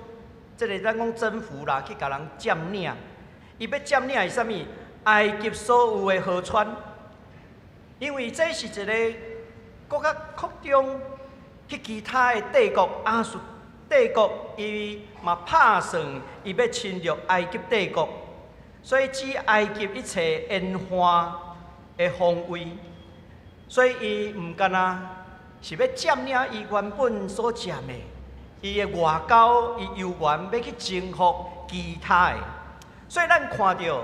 這个咱講征服啦，去共人佔領。伊欲佔領是啥物？埃及所有的河川，因為這是一个閣較擴張去其他的帝國，亞述帝國，伊嘛拍算伊欲侵略埃及帝國，所以指埃及一切沿岸的方位，所以伊毋干焦是欲佔領伊原本所佔的，伊的外交，伊猶原欲去征服其他的，所以咱看著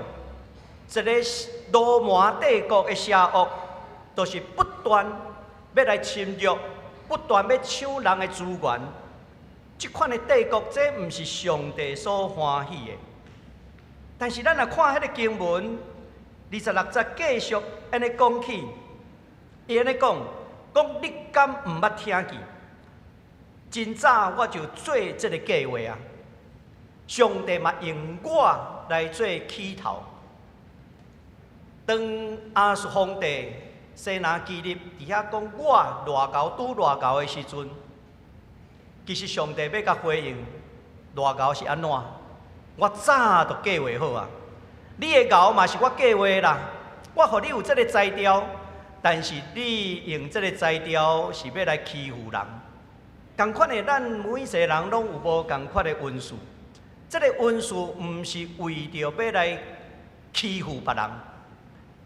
一个羅馬帝國的邪惡，就是不斷欲來侵略，不斷欲搶人的資源。這款的帝國，這毋是上帝所歡喜的。但是咱若看彼个經文，26節繼續按呢講起，伊按呢講，講你敢毋捌聽見？真早我就做這个計劃啊！上帝嘛用我來做起頭。當亞述皇帝西拿基立佇遐講我偌𠢕拄偌𠢕的時陣，其實上帝欲共回應偌𠢕是按怎？我早就計劃好啊！你的𠢕嘛是我計劃啦，我予你有這个才調，但是你用這个才調是欲來欺負人。仝款的，咱每一個人攏有無仝款的恩賜，這个恩賜毋是為著欲來欺負別人。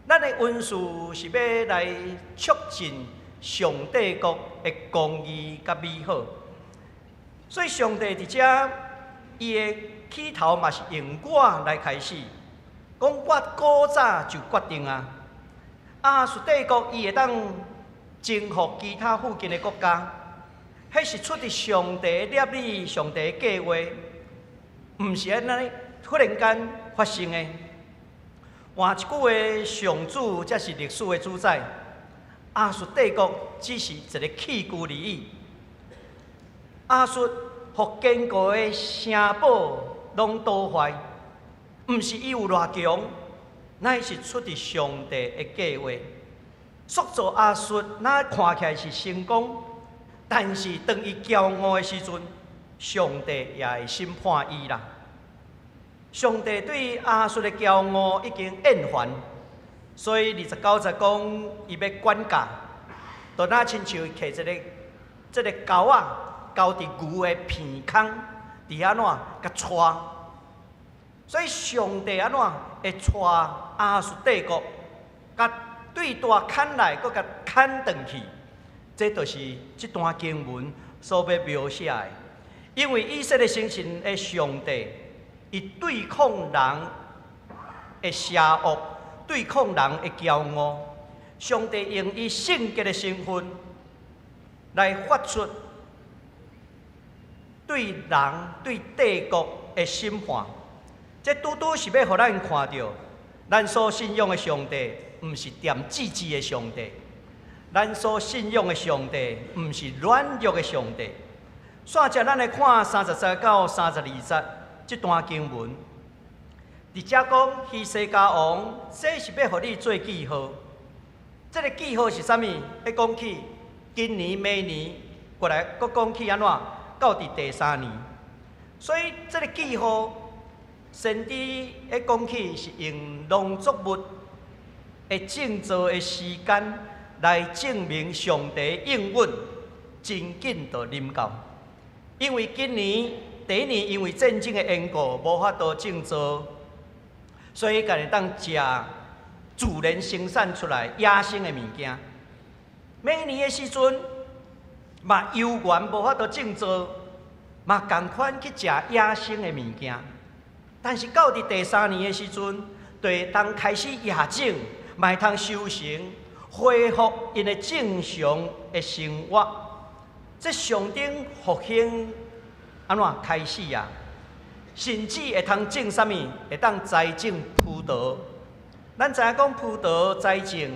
咱的恩賜是欲來促進上帝國的公義佮美好，所以上帝佇遮伊的起頭嘛是用我來開始，講我古早就決定啊，亞述帝國伊會當征服其他附近的國家，彼是出佇上帝的立意、上帝的計劃，毋是按呢忽然間發生的。換一句話，上主才是歷史的主宰，亞述帝國只是一个器具而已。亞述予堅固的城堡攏倒壞，毋是伊有偌強，乃是出佇上帝的計劃。塑造亞述，若看起來是成功，但是當伊驕傲的時陣，上帝也會審判伊啦。上帝對亞述的驕傲已經厭煩，所以29節講伊欲管教，就若親像提一个這个鈎仔，鈎佇牛的鼻孔，佇按怎共掣。所以上帝按怎會掣亞述帝國，共對大牽來，閣共牽轉去，這就是這段經文所欲描寫的。因為以色列誠實的上帝，伊對抗人的邪惡，對抗人的驕傲。上帝用伊聖潔的身份來發出對人、對帝國的審判。這拄拄是欲予咱看著，咱所信仰的上帝，毋是恬吱吱的上帝；咱所信仰的上帝，毋是軟弱的上帝。煞接咱來看30節到32節這段經文，佇遮講希西家王，這是欲予你做記號。這个記號是啥物？欲講起今年、明年，過來閣講起按怎？到佇第三年。所以這个記號，先知咧講起是用農作物的種植的時間來證明上帝應允真緊就臨到。因為今年第一年因為戰爭的緣故，無法度種植，所以才會當食自然生產出來野生的物件。明年的時陣，嘛猶原無法度種植，嘛仝款去食野生的物件。但是到佇第三年的時陣，就會當開始野種，嘛會通收成，恢復𪜶的正常的生活。這象徵復興按怎開始啊？甚至會通種啥物？會當栽種葡萄。咱知影講葡萄栽種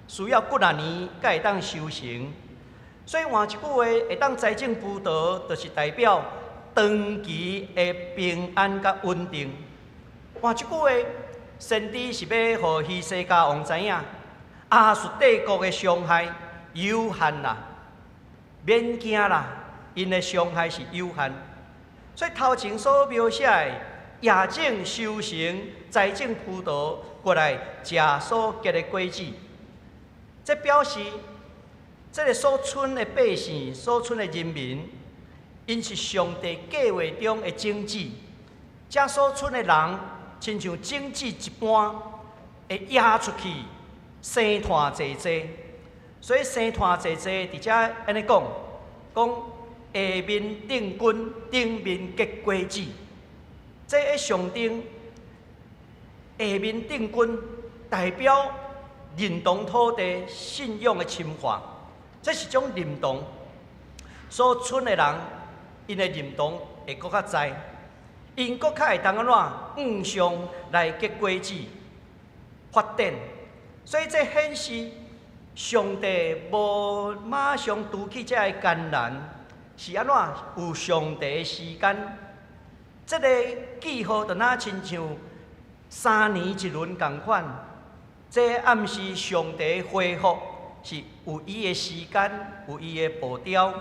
需要幾若年才會當收成，所以換一句話，會當栽種葡萄，就是代表長期的平安佮穩定。換一句話，先知是欲予希西家王知影，亞述帝國的傷害有限啦，免驚啦，𪜶的傷害是有限。所以頭前所描寫的野種收成、栽種葡萄，過來食所結的果子，這表示這个所村的百姓、所村的人民，𪜶是上帝計劃中的種子。這所村的人，親像種子一般，會野出去，生湠濟濟。所以生湠濟濟，佇遮按呢講，講下面釘根，頂面結果子。這个象徵下面釘根代表認同土地信仰的深化，這是種認同。所村的人，𪜶的認同會閣較知，𪜶閣較會當按怎向上來結果子發展。所以這顯示上帝無馬上除去這个艱難，是按怎有上帝的時間。這个記號就若親像3年一輪仝款，這暗示上帝恢復是有伊的時間，有伊的步調，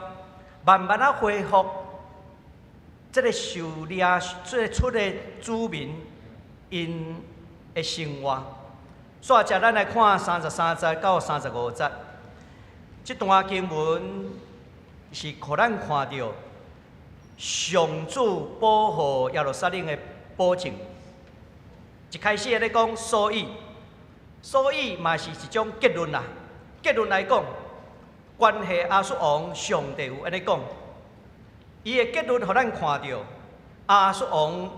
慢慢仔恢復。這个受掠、這个出的子民𪜶的生活。煞接咱來看33節到35節，這段經文是予咱看著上主保護耶路撒冷的保證。一開始咧講，所以，所以嘛是一種結論啦。結論來講，關係亞述王，上帝有按呢講，伊的結論予咱看著，亞述王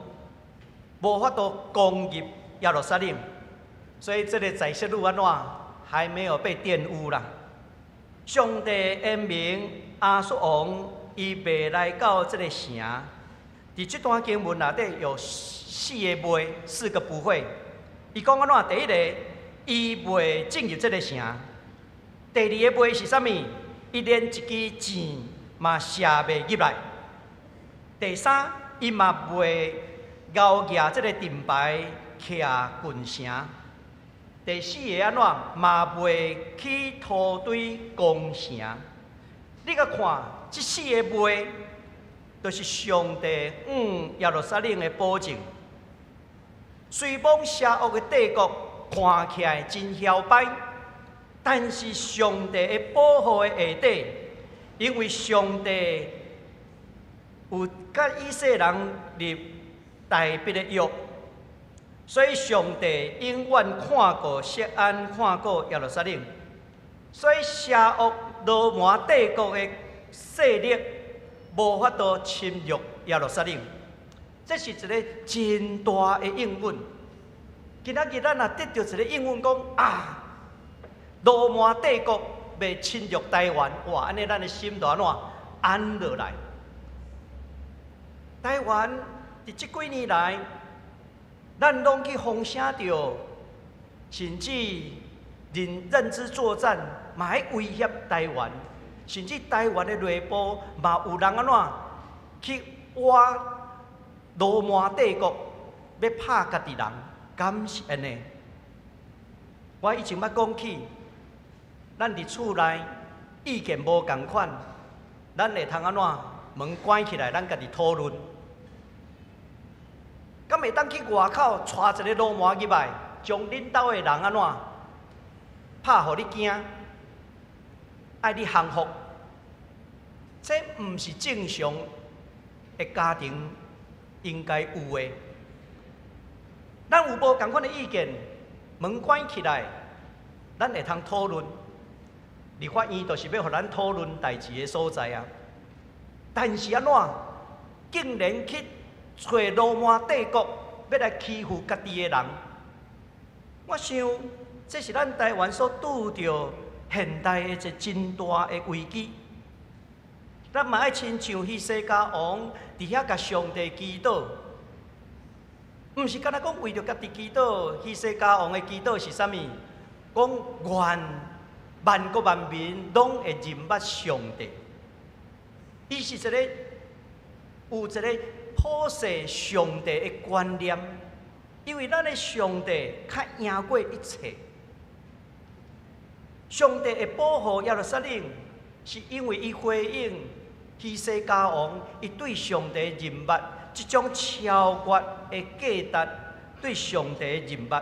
無法度攻入耶路撒冷，所以這个在色路按怎還沒有被玷污啦。上帝言明亞述王伊袂來到這个城，佇這段經文內底有四個袂，四個不會。伊講按怎？第一个，伊袂進入這个城；第二个袂是啥物？伊連一支箭嘛射袂入來。第三，伊嘛袂勾舉這个盾牌徛近城。第四个按怎嘛袂起土堆攻城。你共看，這四个袂，就是上帝向耶路撒冷的保證。雖罔邪惡的帝國看起來真囂擺，但是上帝的保護的下底，因為上帝有佮以色列人立大筆的約，所以上帝永遠看顧錫安，看顧耶路撒冷。所以邪惡羅馬帝國的勢力無法度侵略耶路撒冷，這是一个真大的應允。今仔日咱若得著一个應允，講啊，羅馬帝國欲侵略台灣，哇！按呢咱的心就按怎安落來？台灣佇這幾年來，咱攏去風聲著，甚至認知作戰嘛愛威脅台灣，甚至台灣的內部嘛有人按怎去挖羅馬帝國，欲拍家己人，敢是按呢？我以前捌講起，咱佇厝內意見無仝款，咱會通按怎門關起來，咱家己討論。敢會當去外口帶一个羅馬入來，將恁兜的人按怎拍予你驚，愛你降服？這毋是正常的家庭應該有的。咱有無仝款的意見，門關起來，咱會通討論。立法院就是欲予咱討論代誌的所在啊。但是按怎，竟然去揣羅馬帝國，欲來欺負家己的人，我想這是咱台灣所拄著現代的一个真大的危機。咱嘛愛親像希西家王佇遐共上帝祈禱，毋是干焦講為著家己祈禱。希西家王的祈禱是啥物？講願萬國萬民攏會認捌上帝。伊是一個有一个普世上帝的觀念，因為咱的上帝較贏過一切。上帝會保護耶路撒冷，是因為伊回應希西家王，伊對上帝認捌這種超越的價值，對上帝認捌。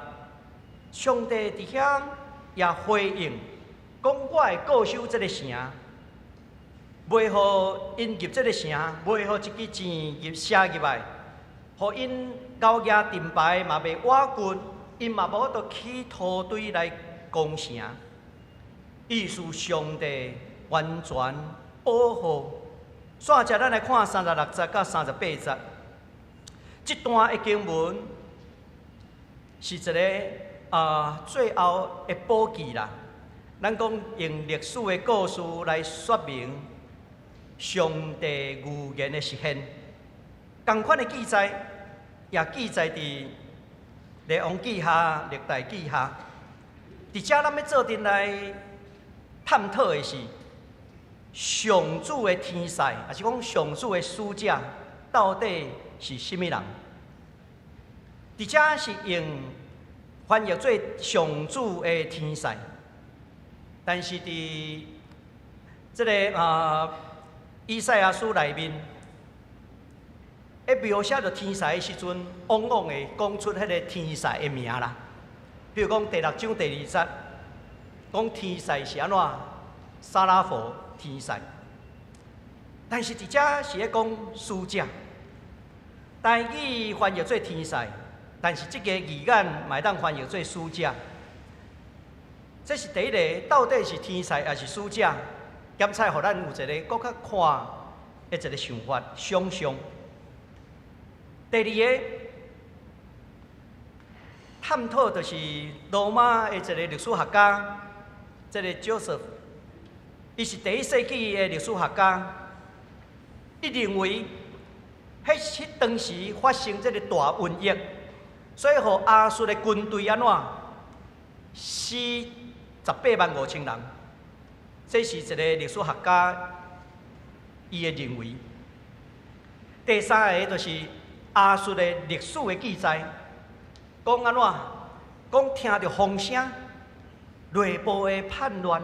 上帝佇遐也回應，講我會固守這个城，袂予𪜶入這个城，袂予一支箭入射入來，予𪜶咬舉盾牌嘛袂倚近，𪜶嘛無法度起土堆來攻城。意思上帝完全保護。煞接咱來看36節到38節，這段的經文是一个最後的補記啦。咱講用歷史的故事來說明上帝預言的實現，仝款的記載也記載佇列王紀下、歷代記下。佇遮咱欲做陣來探討的是上主的天使，抑是講上主的使者，到底是啥物人？佇遮是用翻譯做上主的天使，但是佇這个以賽亞書內面，咧描寫著天使的時陣，往往會講出彼个天使的名啦。比如講第六章第二節，講天使是按怎？撒拉弗天使。但是佇遮是咧講使者，台語翻譯做天使，但是這个字眼嘛會當翻譯做使者。這是第一个，到底是天使抑是使者？檢採予咱有一个閣較寬的一个想法、想象。第二个探討就是羅馬的一个歷史學家，這个 Joseph，伊是第一世紀的歷史學家。伊認為，彼當時發生這个大瘟疫，所以予亞述的軍隊按怎死185,000人。這是一个歷史學家伊的認為。第三个就是亞述的歷史的記載，講按怎？講聽著風聲，內部的叛亂，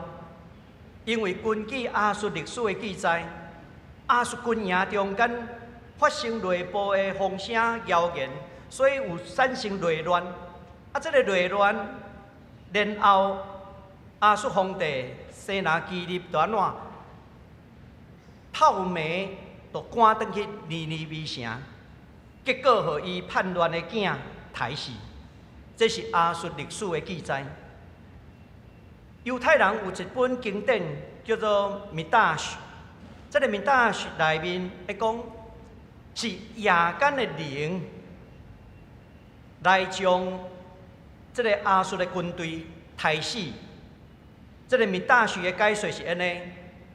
因為根據亞述歷史的記載，亞述軍營中間發生內部的風聲謠言，所以有產生內亂。啊，這个內亂，然後亞述皇帝西拿基立就按怎？透暝就趕轉去尼尼微城，結果予伊叛亂的囝刣死。這是亞述歷史的記載。猶太人有一本經典叫做《米達許》，這个米達許內面會講是夜間的靈來將這个亞述的軍隊刣死。這个米達許的解說是按呢：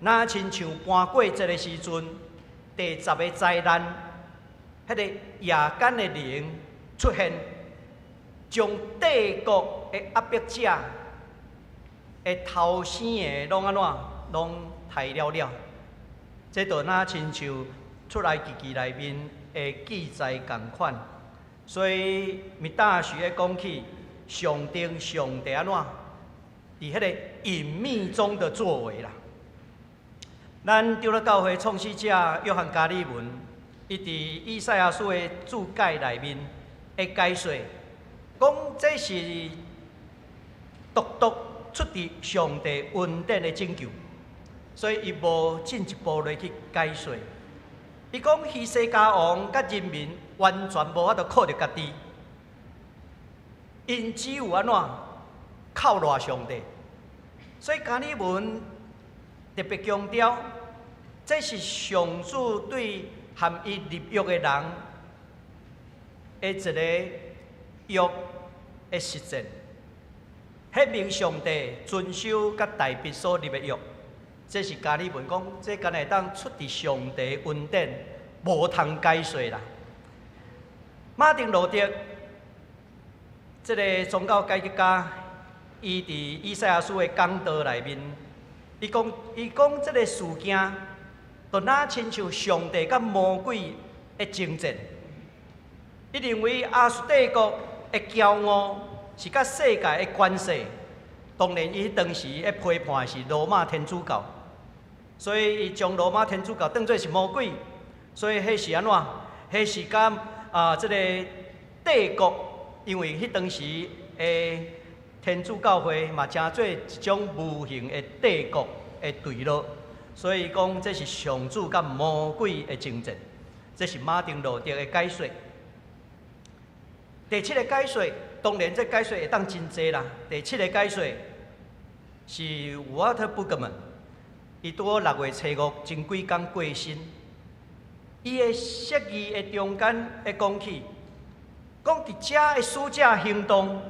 若親像搬過節的時陣，第十个災難，彼个夜間的靈出現，將帝國的壓迫者的頭生的攏按怎，攏刣了了。這就若親像出埃及記內面的記載仝款。所以米達許咧講起上帝上帝按怎，佇彼个隱祕中的作為啦。咱長老教會創始者約翰加爾文，伊佇以賽亞書的注解內面會解說，講這是獨獨出佇上帝恩典的拯救，所以伊無進一步來去解說。伊講希西家王佮人民完全無法度靠著家己，𪜶只有按怎靠賴上帝。所以加爾文特別強調，這是上主對和伊立約的人的一个約的實踐，顯明上帝遵守佮大衛所立的約。這是加爾文講，這敢會當出佇上帝恩典，無通解說啦。馬丁路德這个宗教改革家，伊佇以賽亞書的講道內面，伊講這个事件，就若親像上帝佮魔鬼的爭戰。伊認為亞述帝國的驕傲是佮世界的關係。當然，伊當時咧批判的是羅馬天主教，所以伊將羅馬天主教當做是魔鬼。所以彼是按怎？彼是佮這个帝國，因為彼當時的天主教會嘛，成做一種無形的帝國的對立，所以講這是上主佮魔鬼的爭戰。這是馬丁路德的解說。第七个解說，當然這解說會當真濟啦。第七个解說是瓦特布格曼，伊拄好6月初五前幾工過身。伊的釋義的中間會講起，講佇遮的使者行動，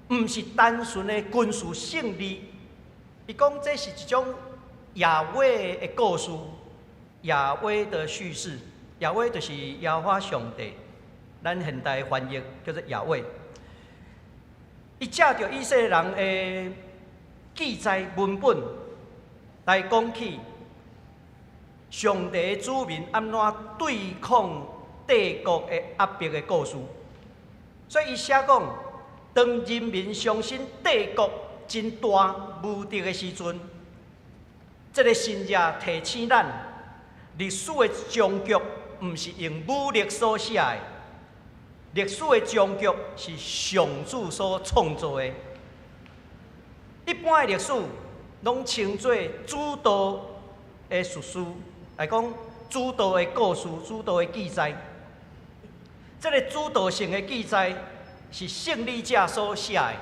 毋是單純的軍事勝利。伊講這是一種亞威的故事，亞威的敘事，亞威就是耶和華上帝，咱現代翻譯叫做亞威。伊借著以色列人的記載文本來講起，上帝的子民按怎對抗帝國的壓迫的故事。所以伊寫講，當人民相信帝國真大無敵的時陣，這个神跡提醒咱，歷史的終局毋是用武力所寫的，歷史的終局是上主所創造的。一般的歷史攏稱做主導的敘事，來講主導的故事、主導的記載。這个主導性的記載是勝利者所寫的。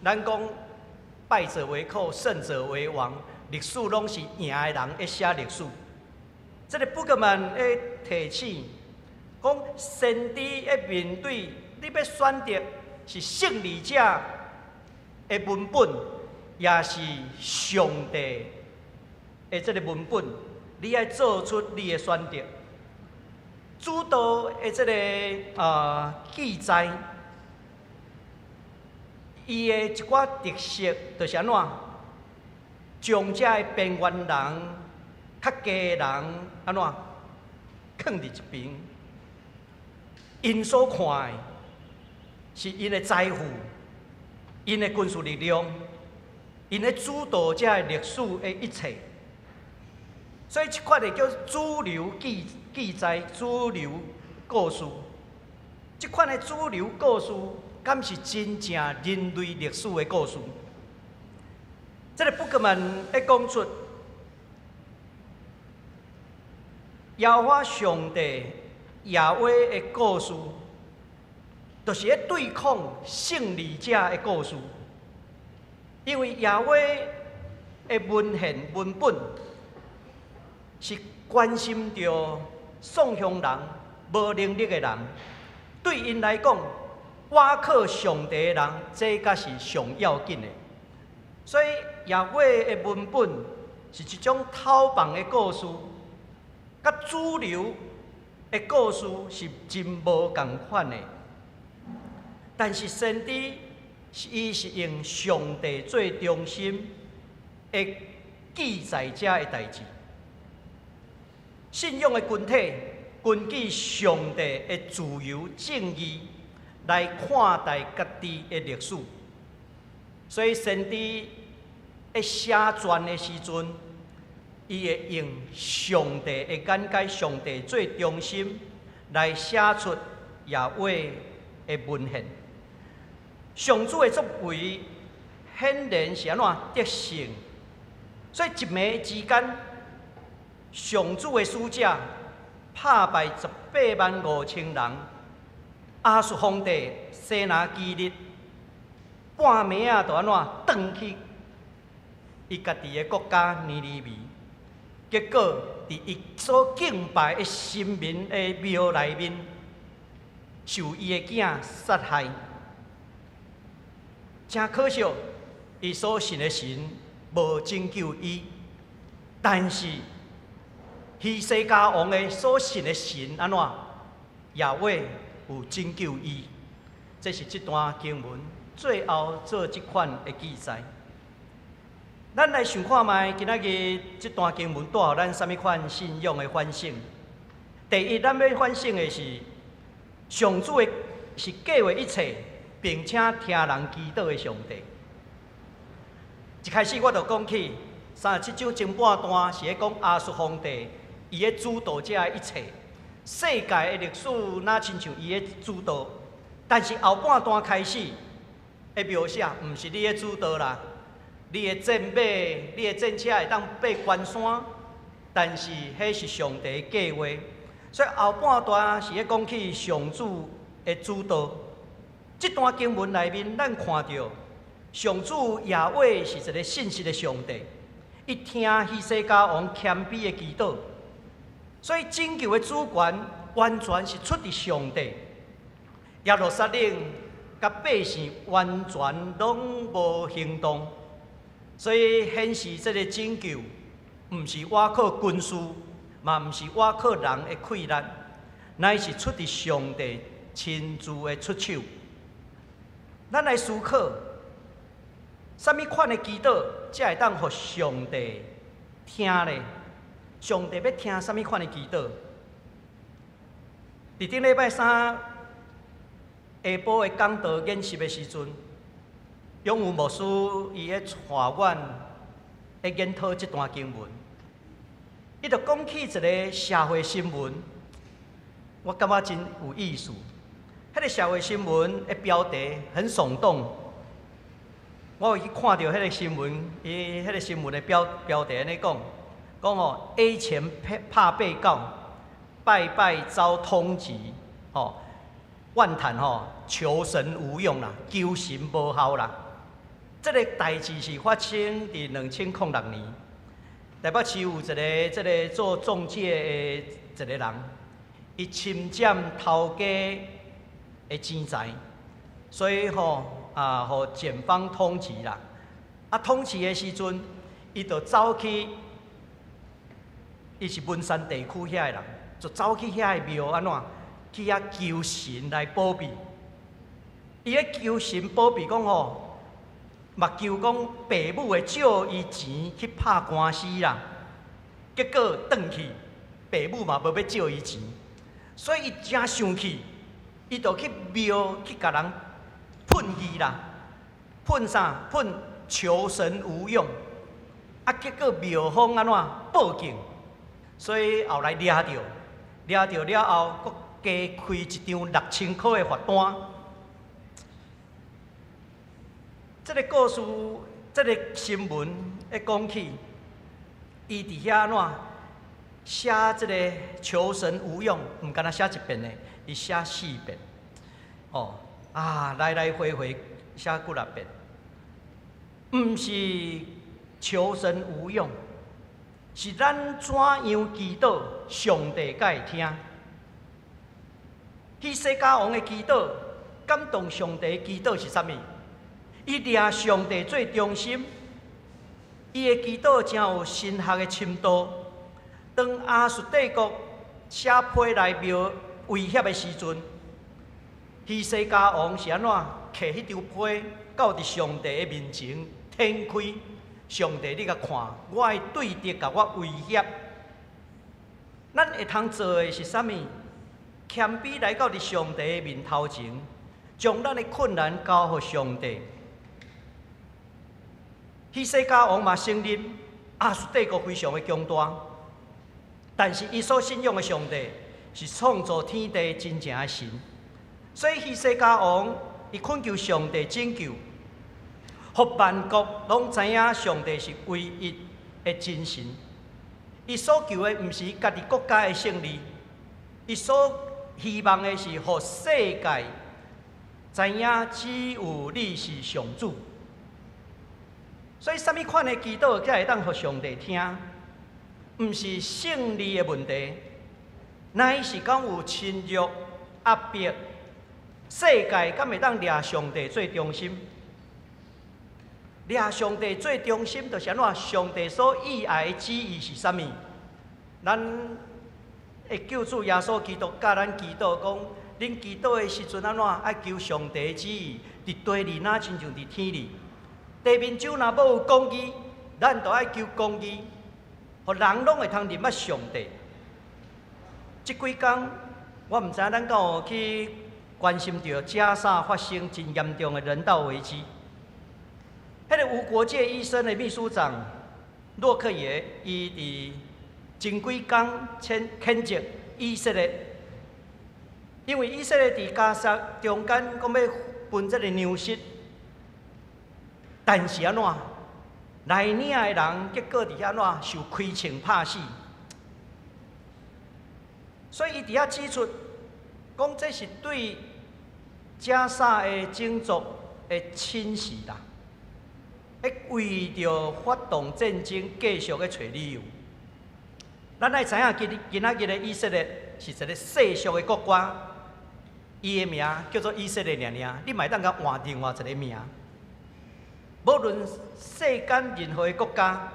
咱講敗者為寇，勝者為王，歷史攏是贏的人會寫歷史。這个布格曼的提醒，講先知的面對你欲選擇是勝利者的文本，也是上帝的這个文本，你愛做出你的選擇。主導的這个記載，伊的一寡特色就是按怎，將這个邊緣人、較低的人按怎，囥佇一邊，𪜶所看的是𪜶的財富， 𪜶的軍事力量，𪜶咧主導這个歷史的一切。所以這款的叫主流記載、主流故事。這款的主流故事，敢是真正人類歷史的故事？這个布克曼會講出耶和華上帝耶和的故事，就是咧對抗勝利者的故事。因為耶和的文獻文本是關心著喪鄉人、無能力的人，對𪜶來講，倚靠上帝的人，這才是上要緊的。所以耶和的文本是一種偷放的故事，佮主流的故事是真無仝款的。但是先知是伊是用上帝做中心的記載這个代誌。信仰的群體根據上帝的自由正義來看待家己的歷史，所以先知咧寫傳的時陣，伊會用上帝的眼界、上帝做中心來寫出耶和的文獻。上主的作為顯然是按怎得勝，所以一暝之間，上主的使者拍敗185,000人，亞述皇帝西拿基立半暝仔就按怎轉去伊家己的國家尼尼微，結果佇伊所敬拜的神明的廟內面，受伊的囝殺害。誠可惜，伊所信的神無拯救伊，但是希西家王的所信的神按怎？耶和有拯救伊。這是這段經文最後做這款的記載。咱來想看覓，今仔日這段經文帶予咱啥物款信仰的反省？第一，咱欲反省的是上主的是計劃一切，並且聽人祈禱的上帝。一開始我就講起37章前半段是咧講亞述皇帝伊咧主導這一切，世界的歷史若親像伊咧主導，但是後半段開始的描寫，毋是你咧主導啦。你的戰馬、你的戰車會當爬關山，但是彼是上帝的計劃。所以後半段是咧講起上主的主導。這段經文內面，咱看著上主耶和是一个信實的上帝，伊聽希西家王謙卑的祈禱，所以拯救的主權完全是出佇上帝。耶路撒冷佮百姓完全攏無行動。所以顯示這个拯救，毋是倚靠軍事，嘛毋是倚靠人的氣力，乃是出佇上帝親自的出手。咱來思考，啥物款的祈禱才會當予上帝聽呢？上帝欲聽啥物款的祈禱？佇頂禮拜三下晡的講道研習的時陣，永武牧師伊咧帶阮咧研討這段經文，伊就講起一个社會新聞，我感覺真有意思。彼个社會新聞的標題很聳動，我有去看著彼个新聞，伊彼个新聞的標題按呢講，講吼 A 錢拍被告，拜拜遭通緝，吼怨嘆吼求神無用啦，求神無效啦。這个代誌是發生佇2006年，台北市有一个這个做仲介的一个人，伊侵佔頭家的錢財，所以吼啊，予檢方通緝啦。啊，通緝的時陣，伊就走去，伊是文山地區遐的人，就走去遐个廟按怎，去遐求神來保庇。伊咧求神保庇，講吼，嘛求講爸母會借伊錢去拍官司啦。結果轉去，爸母嘛無欲借伊錢，所以伊誠生氣，伊就去廟去共人噴字啦。噴啥？噴求神無用，啊，結果廟方按怎報警，所以後來掠著，掠著了後，閣加開一張6000箍的罰單。這个故事，這个新聞一講起，伊佇遐按怎寫這个求神無用，毋干焦寫一遍的，伊寫四遍，哦，啊，來來回回寫幾若遍，毋是求神無用，是咱怎樣祈禱，上帝才會聽。希西家王的祈禱，感動上帝的祈禱是啥物？伊掠上帝做中心，伊的祈禱誠有神學的深度。當亞述帝國寫批來廟威脅的時陣，希西家王是按怎提彼張批到佇上帝的面前展開？上帝，你共看，我的對敵共我威脅，咱會通做的是啥物？謙卑來到佇上帝的面頭前，將咱的困難交予上帝。希西家王嘛承認亞述帝國非常的強大，但是伊所信仰的上帝是創造天地真正的神，所以希西家王伊懇求上帝拯救，予萬國攏知影上帝是唯一的真神。伊所求的毋是家己國家的勝利，伊所希望的是予世界知影只有你是上主。所以，啥物款的祈禱才會當予上帝聽？毋是勝利的問題，乃是講有侵略、壓迫，世界敢會當掠上帝做中心？掠上帝做中心，就是按怎？上帝所意愛的旨意是啥物？咱的救主耶穌基督教咱祈禱講，恁祈禱的時陣按怎？愛求上帝的旨意，佇地裡若親像佇天裡。地面上若無有公義，咱就愛求公義，予人攏會通認捌上帝。這幾工，我毋知影咱敢有去關心著加沙發生真嚴重的人道危機。彼个無國界醫生的秘書長洛克耶，伊佇前幾工譴責以色列，因為以色列佇加沙中間講欲分這个糧食。但是按怎來領的人，結果佇遐按怎受開槍拍死？所以伊佇遐指出，講這是對加沙的種族的侵蝕啦，咧為著發動戰爭繼續咧揣理由。咱愛知影，今今仔日的以色列是一个世俗的國家，伊的名叫做以色列爾爾，你嘛會當共換另外一个名。無論世間任何的國家，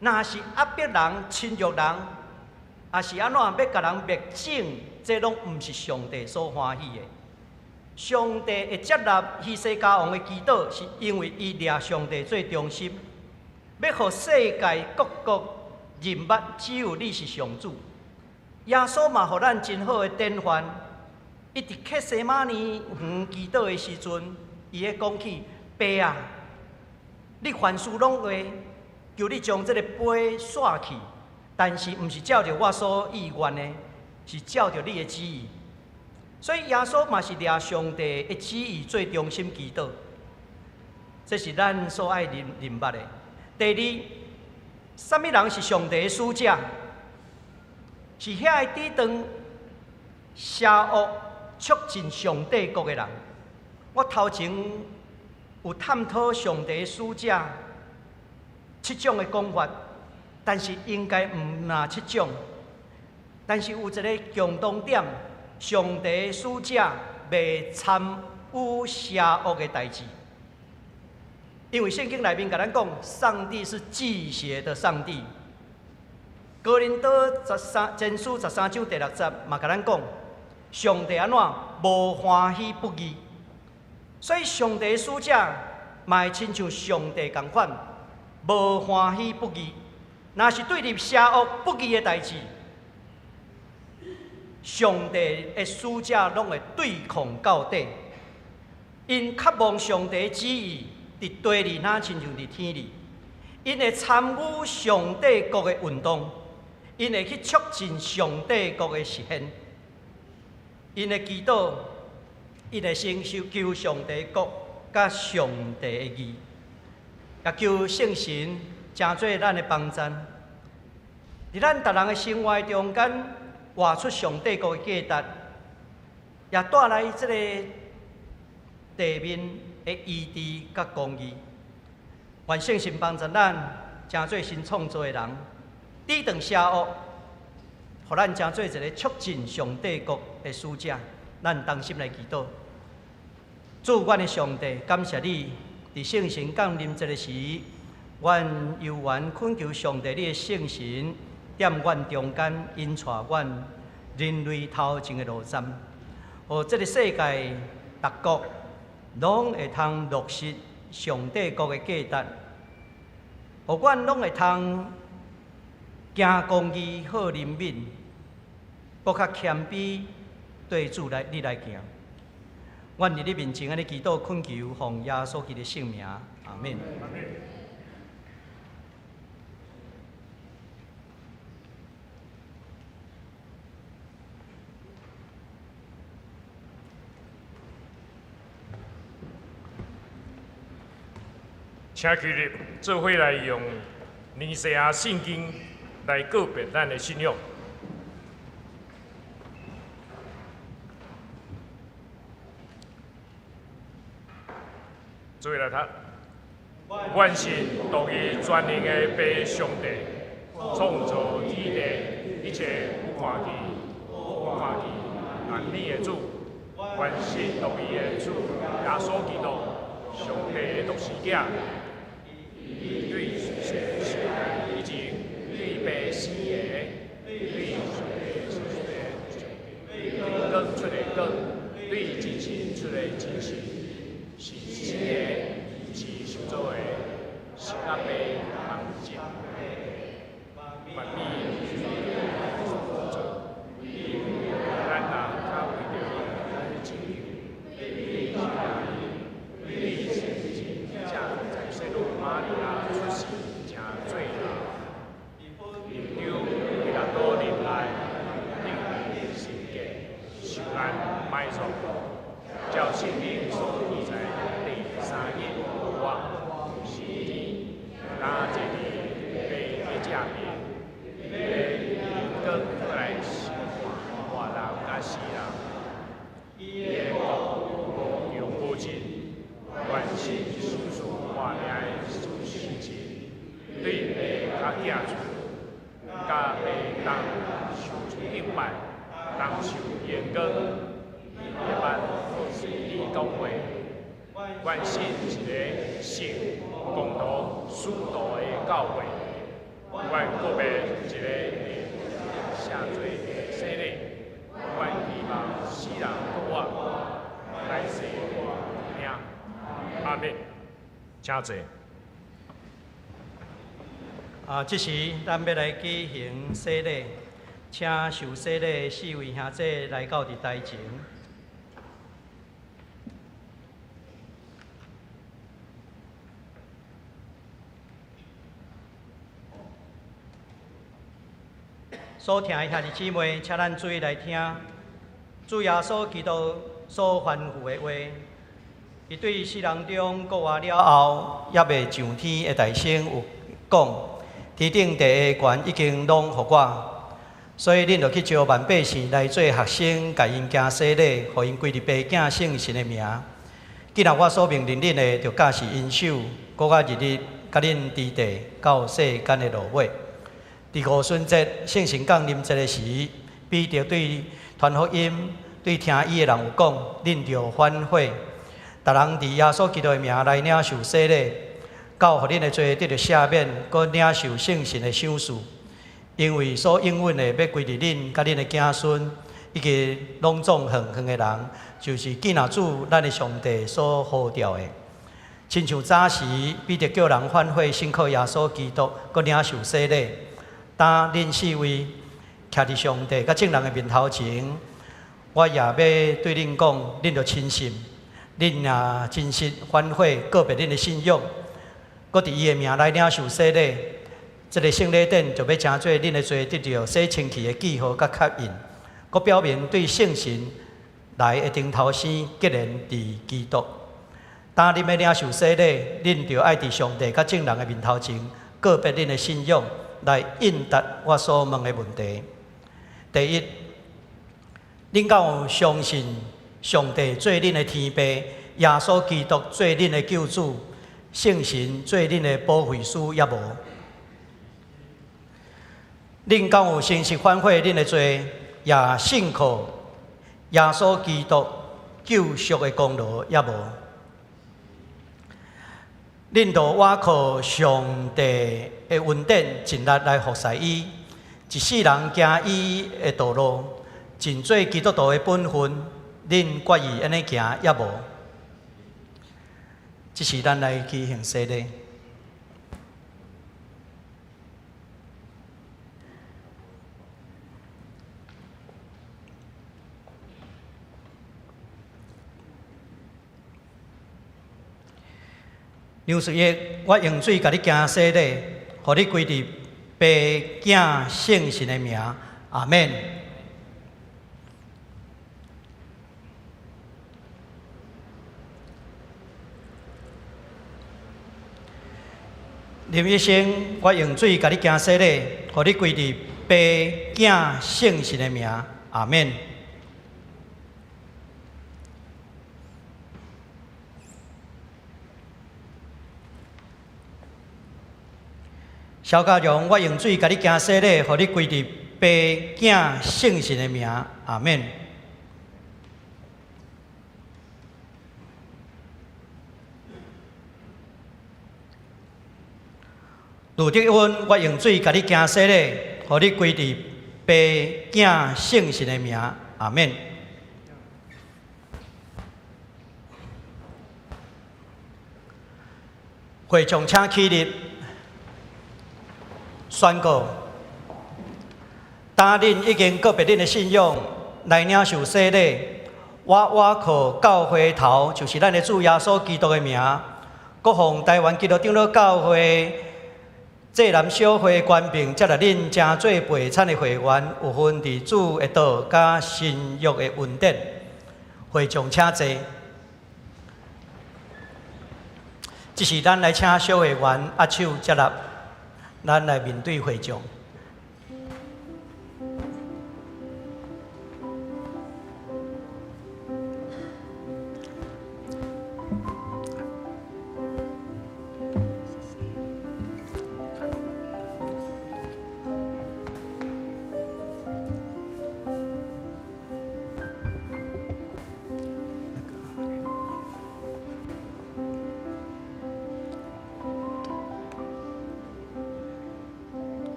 若是壓迫人、侵略人，抑是按怎欲共人滅種，這攏毋是上帝所歡喜的。上帝會接納希西家王的祈禱，是因為伊掠上帝做中心，欲予世界各國認捌只有你是上主。耶穌嘛，予咱真好的典範。伊佇客西馬尼園祈禱的時陣，伊咧講起爸啊，你凡事攏會，求你將這个杯煞去，但是毋是照著我所意願的，是照著你的旨意。所以耶穌嘛是掠上帝的旨意做中心祈禱，這是咱所愛認認捌的。第二，啥物人是上帝的使者？是遐个抵擋邪惡、促進上帝國的人。我頭前有探討上帝的使者七種的講法，但是應該毋若七種。但是有一个共同點，上帝的使者袂參與邪惡的代誌，因為聖經內面共咱講，上帝是忌邪的上帝。哥林多十三前書十三章第六節嘛，共咱講，上帝按怎無歡喜不義，所以上帝的使者嘛會親像上帝仝款，無歡喜不義。若是對立邪惡不義的代誌，上帝的使者攏會對抗到底。𪜶渴望上帝旨意，佇地裡若親像佇天裡。𪜶會參與上帝國的運動，𪜶會去促進上帝國的實現。𪜶的祈禱，𪜶會先求上帝國佮上帝的義，也求聖神成做咱的幫贊。佇咱逐人的生活中間，活出上帝國的價值，也帶來這个地面的醫治佮公義。願聖神幫助咱，成做新創造的人，抵擋邪惡，予咱成做一个促進上帝國的使者。咱同心來祈禱。主，阮的上帝，感謝你，佇聖神降臨節的時，阮猶原懇求上帝你的聖神踮阮中間，引帶阮人類頭前的路站，予這个世界逐國攏會通落實上帝國的價值，予阮攏會通行公義、好憐憫，閣較謙卑對主來你來行。阮佇你面前按呢祈禱懇求，奉耶穌基督的聖名，阿們。請起立，做伙來用尼西亞聖經來告別咱的信仰。做伙來讀。阮信獨一全能的父上帝，創造天地一切有看見、無看見萬物的主。阮信獨一的主耶穌基督，上帝的獨生囝。伊對世世代以前，對父生的，對上帝生的，對光出的光，對真神出的真神，是生的，毋是受造的，是佮父同一。萬物所造，伊為咱人較為著咱的拯救，對對聖者在洗女瑪利亞出世，成做人，臨終彼拉多臨來，釘十架，受難埋葬，照聖經所記載，第三日復活，升天，今坐佇父的正邊，欲榮光來審判活人佮死人，伊的國無窮無盡。願信賞賜活命的聖神，對父佮囝子，佮父同受敬拜，同受榮光，伊會捌先知講話。願信一个聖公同使徒的教會，願告別一个會赦罪的洗禮，願期望死人復活，來世活命。阿們，請坐。啊，這時咱欲來舉行洗禮，請受洗禮的四位兄姊來到佇台前。所聽的兄弟姊妹，請咱注意來聽，主耶穌基督所吩咐的話。伊對世人中復活了後，猶未上天的大聲有講：天頂地的權已經攏予我，所以恁著去召萬百姓來做學生，共𪜶行洗禮，予𪜶歸入父囝聖神的名。既然我所命令恁的，著教示𪜶守，閣我日日佮恁佇地到世間的落尾。佇五旬節聖神降臨節的時，彼得對傳福音、對聽伊的人有講：恁著反悔，逐人佇耶穌基督的名來領受洗禮，到予恁的罪得著赦免，閣領受聖神的賞賜。因為所應允的欲歸佇恁佮恁的子孫，以及攏總遠遠的人，就是見若主咱的上帝所呼召的。親像早時彼得叫人反悔，信靠耶穌基督，閣領受洗禮。當恁四位徛佇上帝佮眾人的面頭前，我也欲對恁講，恁著深信，恁恁若真實反悔告別恁的信仰，閣佇伊的名來領受洗禮，這个聖禮典就欲成做恁的罪得著洗清氣的記號佮確印，閣表明對聖神來的頂頭生結連佇基督。當恁欲領受洗禮，恁就愛佇上帝佮眾人的面頭前告別恁的信仰，來應答我所問的問題。第一，恁敢有相信上帝做恁的天父，耶穌基督做恁的救主，聖神做恁的保惠師，抑無？恁敢有誠實反悔恁的罪，也信靠耶穌基督救贖的功勞，抑無？恁著倚靠上帝的恩典，盡力來服侍伊，一世人行伊的道路，盡做基督徒的本分。恁決意按呢行，抑無？這是咱來舉行洗禮。梁淑玉，我用水共你行洗禮，予你歸佇父、囝、聖神的名，阿免。林醫生，我用水共你行洗禮，予你歸佇父、囝、聖神的名，阿免。蕭家榮，我用水共你行洗禮，予你歸佇父、囝、聖神的名，阿免。盧德溫，我用水共你行洗禮，予你歸佇父、囝、聖神的名，阿免。會眾請起立，宣告：當恁已經告別恁的信仰，來領受洗禮，我倚靠教會頭，就是咱的主耶穌基督的名，閣奉台灣基督長老教會濟南小會權柄，接納恁成做陪產的會員，有份佇主的道佮新約的恩典。會眾請坐。這是咱來請小會員握手接納，咱來面對會眾。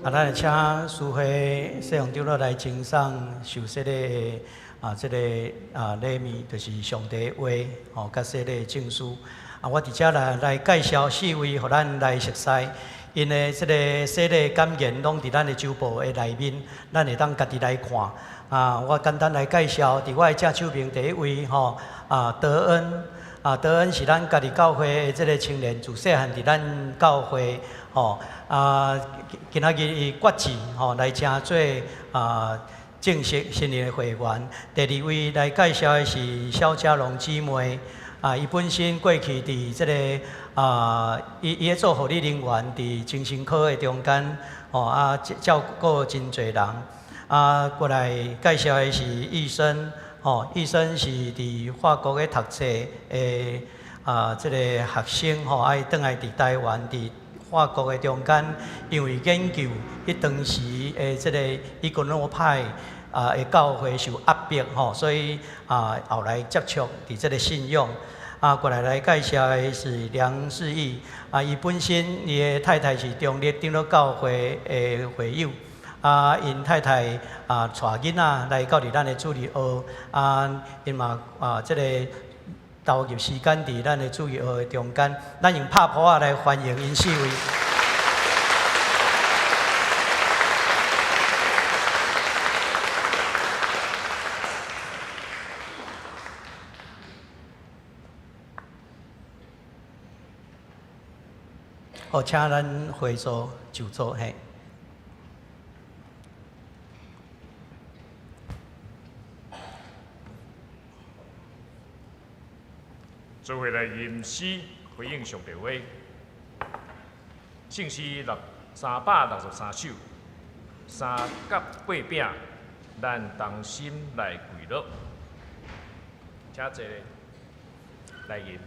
啊，咱來請司會西陽長老來呈送受洗禮的啊，這个啊禮物，就是上帝話吼，佮洗禮證書。啊，我佇遮來介紹四位，予咱來熟似。𪜶的這个洗禮感言攏佇咱的周報的內面，咱會當家己來看。啊，我簡單來介紹，佇我的正手邊第一位吼，啊，德恩，啊，德恩是咱家己教會的這个青年，自細漢佇咱教會吼，啊，今仔日伊決志吼來成做啊正式新年的會員。第二位來介紹的是蕭家龍姊妹，啊，伊本身過去佇這个啊，伊咧做護理人員，佇精神科的中間，吼啊，照顧真濟人。啊，過來介紹的是醫生，吼，醫生是佇法國咧讀冊的啊，這个學生吼，啊，伊轉來佇台灣，佇法國的中間，因為研究彼當時的這个伊格諾派啊的教會受壓迫吼，所以啊後來接觸佇這个信仰。啊，過來來介紹的是梁世義，啊，伊本身伊的太太是中壢長老教會的會友。啊，𪜶太太啊，帶囡仔來到佇咱的主日學，啊，𪜶嘛啊，這个投入時間佇咱的主日學的中間，咱用拍噗仔來歡迎𪜶四位。好，請咱回座就座嘿。做伙來吟詩回應上帝話，聖詩363首，三角八餅，咱同心來跪落，請坐來吟。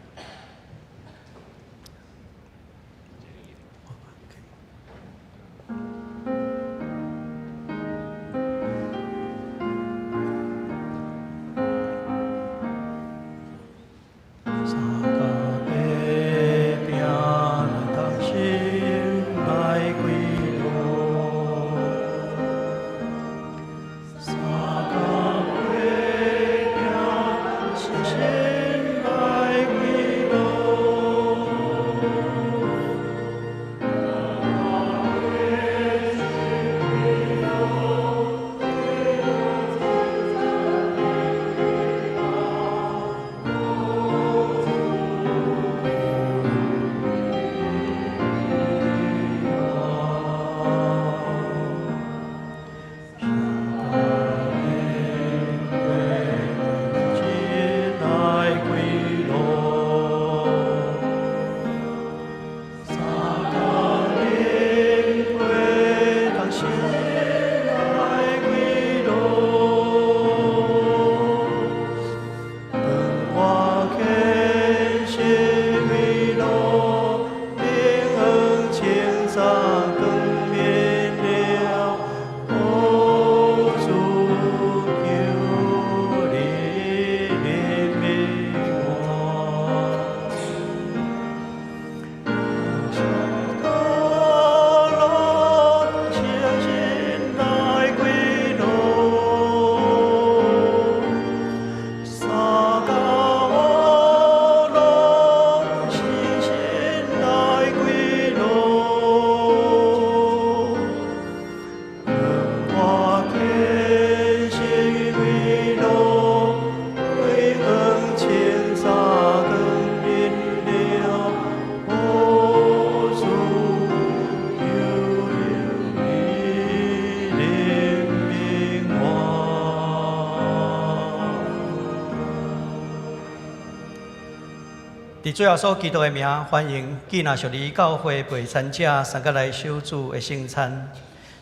佇主耶穌基督的名，歡迎基拿屬靈教會陪餐者三個來守主的聖餐。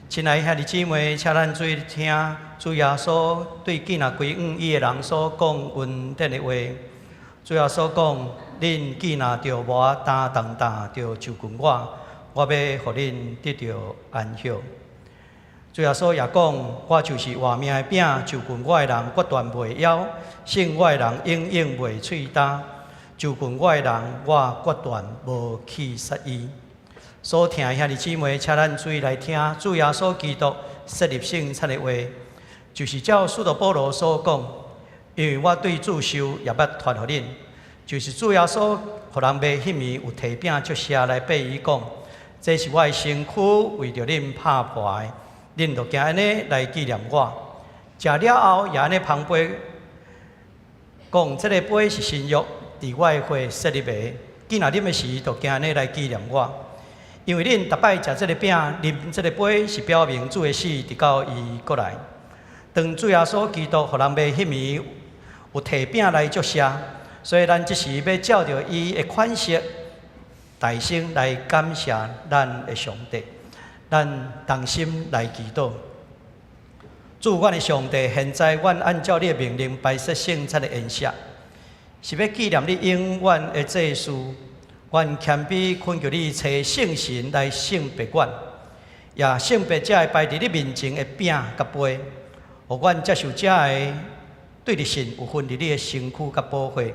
親愛兄弟姊妹，請咱注意聽主耶穌對基拿歸向伊的人所講恩典的話。主耶穌講：恁既若著無擔重擔，著就近我，我欲予恁得著安息。主耶穌也講：我就是活命的餅，就近我的人決斷袂枵，信我的人永遠袂喙焦。就近我的人，我決斷無棄殺伊。所聽的兄弟姊妹，請咱注意來聽主耶穌基督設立聖餐的話，就是照使徒保羅所講，因為我對主受，也捌傳予恁，就是主耶穌予人賣彼暝有提餅祝謝來擘伊講，這是我的身軀，為著恁拍破的，恁著行按呢來紀念我。食了後，也按呢捧杯，講這个杯是新約。佇我的血設立的，既若啉的時，就行按呢來紀念我。因為恁逐擺食這个餅、啉這个杯，是表明主的死，直到伊閣來。當主耶穌基督予人賣彼暝有提餅來祝謝，所以咱這時欲照著伊的款式，大聲來感謝咱的上帝。咱同心來祈禱。主，阮的上帝，現在阮按照你的命令擺設聖餐的筵席。是欲紀念你永遠的祭司，阮謙卑懇求你差聖神來聖別阮，也聖別這个擺佇你面前的餅佮杯，予阮接受這个對著神有份佇你的身軀佮寶血，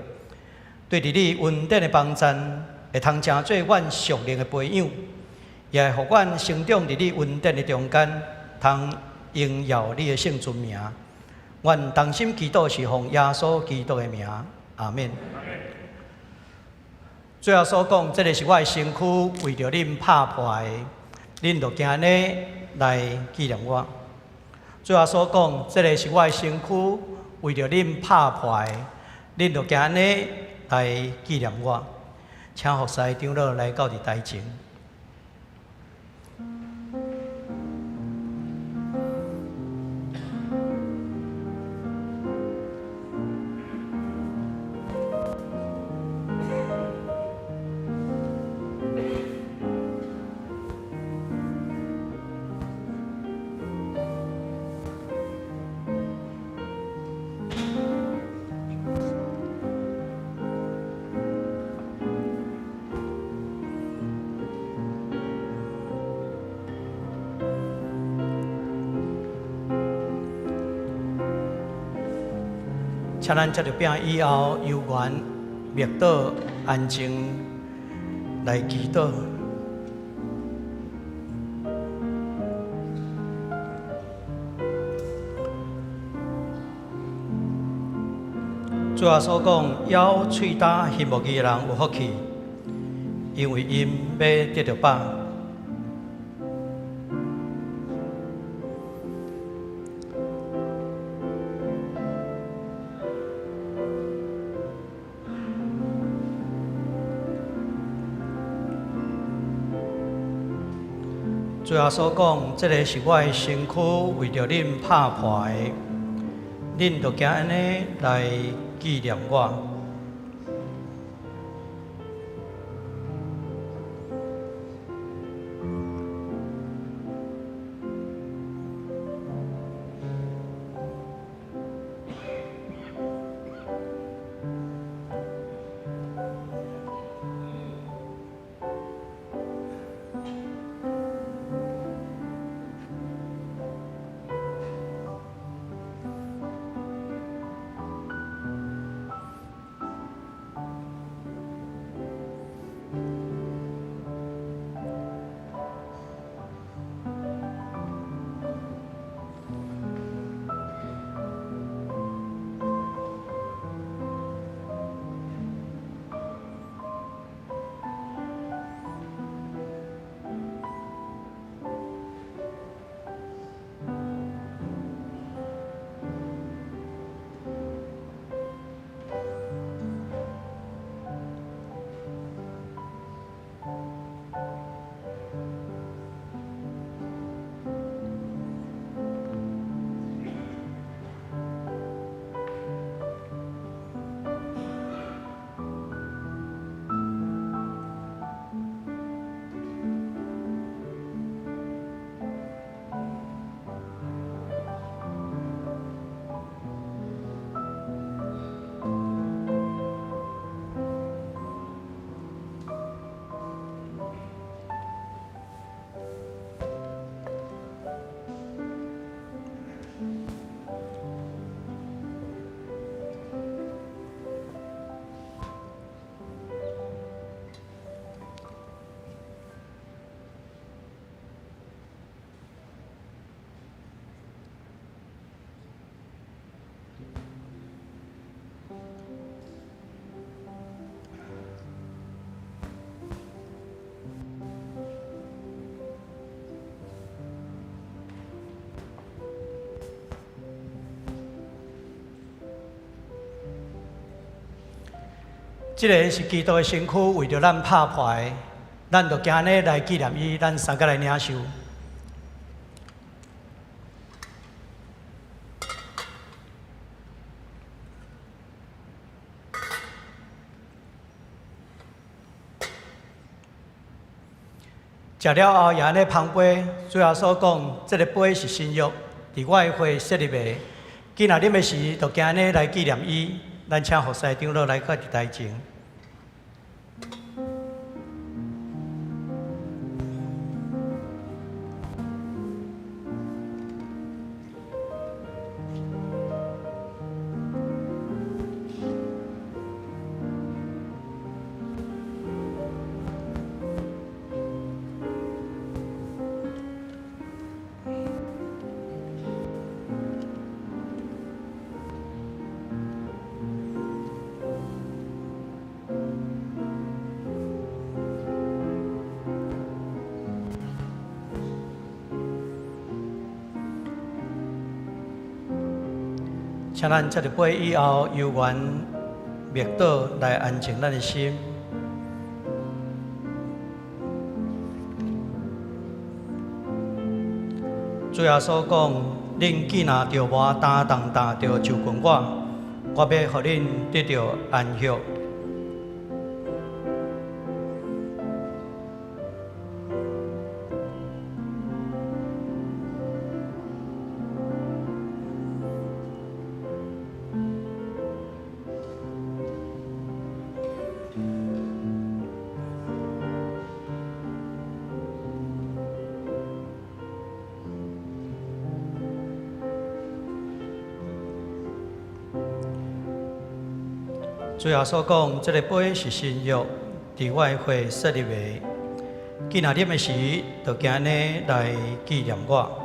對著你恩典的幫贊，會通成做阮屬靈的培養，也會予阮成長佇你恩典的中間，通榮耀你的聖尊名。阮同心祈禱是奉耶穌基督的名。阿們。主耶穌講，這个是我的身軀，為著恁拍破的，恁著行按呢來紀念我。主耶穌講，這个是我的身軀，為著恁拍破的，恁著行按呢來紀念我。請服侍長老來到佇台前。請咱食著餅以後，幽玄默禱，安靜來祈禱。主耶穌講：枵喙焦行無義的人有福氣，因為𪜶欲得著飽。主耶穌講：這个是我的身軀，為著恁拍破的，恁著行按呢來紀念我。這个是基督的身軀，為著咱拍破的，咱就行按呢來紀念伊，咱三個來領受。食了後，也按呢捧杯，主耶穌講：這个杯是新約，佇我的血設立的。囝若啉的時，就行按呢來紀念伊。咱請服侍長老來到佇台前。請咱接一杯以後，悠閒默禱來安靜咱的心。主耶穌講：恁既若著無擔重擔著就近我，我欲予恁得著安息。主耶穌講：這个杯是新約，佇我的血設立的。既若啉的時，就行按呢來紀念我。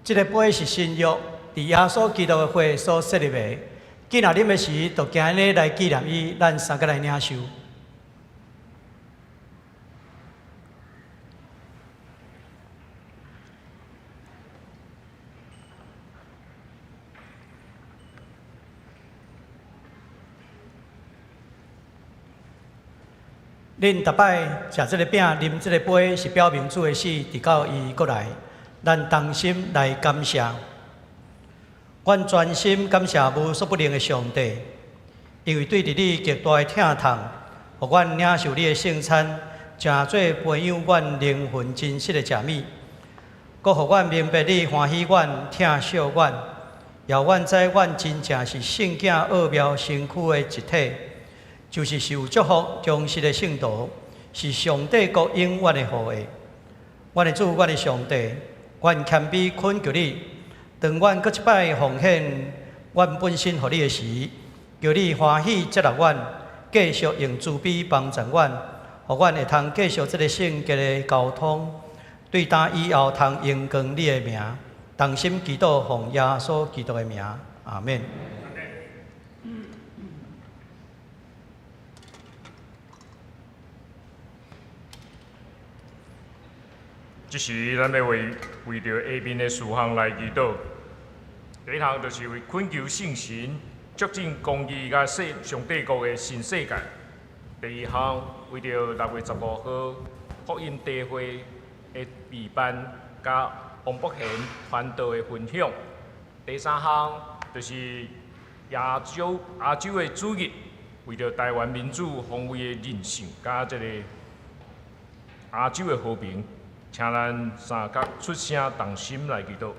這个杯是新約，佇耶穌基督的血所設立的。既若啉的時，就行按呢來紀念伊，咱三個來領受。恁逐擺食這个餅、啉這個杯，是表明主的死，直到伊閣來。咱同心來感謝，阮全心感謝無所不能的上帝，因為對著你極大的疼痛，予阮領受你的聖餐，成做培養阮靈魂真實的食物，閣予阮明白你歡喜阮、疼惜阮，予阮知阮真正是聖子奧妙身軀的一體，就是受祝福忠實的聖徒，是上帝國永遠的後裔。阮的主，阮的上帝。阮謙卑懇求你，當阮閣一擺奉獻阮本身予你的時，求你歡喜接納阮，繼續用慈悲幫助阮，予阮會通繼續這个聖潔的交通，對今以後通榮光你的名，同心祈禱奉耶穌基督的名，阿們。這時，咱欲為為著下面的事項來祈禱。第一項就是為懇求聖神促進公義佮世上帝國的新世界。第二項，為著6月15號福音大會的備辦佮王博賢傳道的分享。第三項就是亞洲的主日，為著臺灣民主防衛的認受，佮這個亞洲的和平，請咱三角出聲同心來祈禱。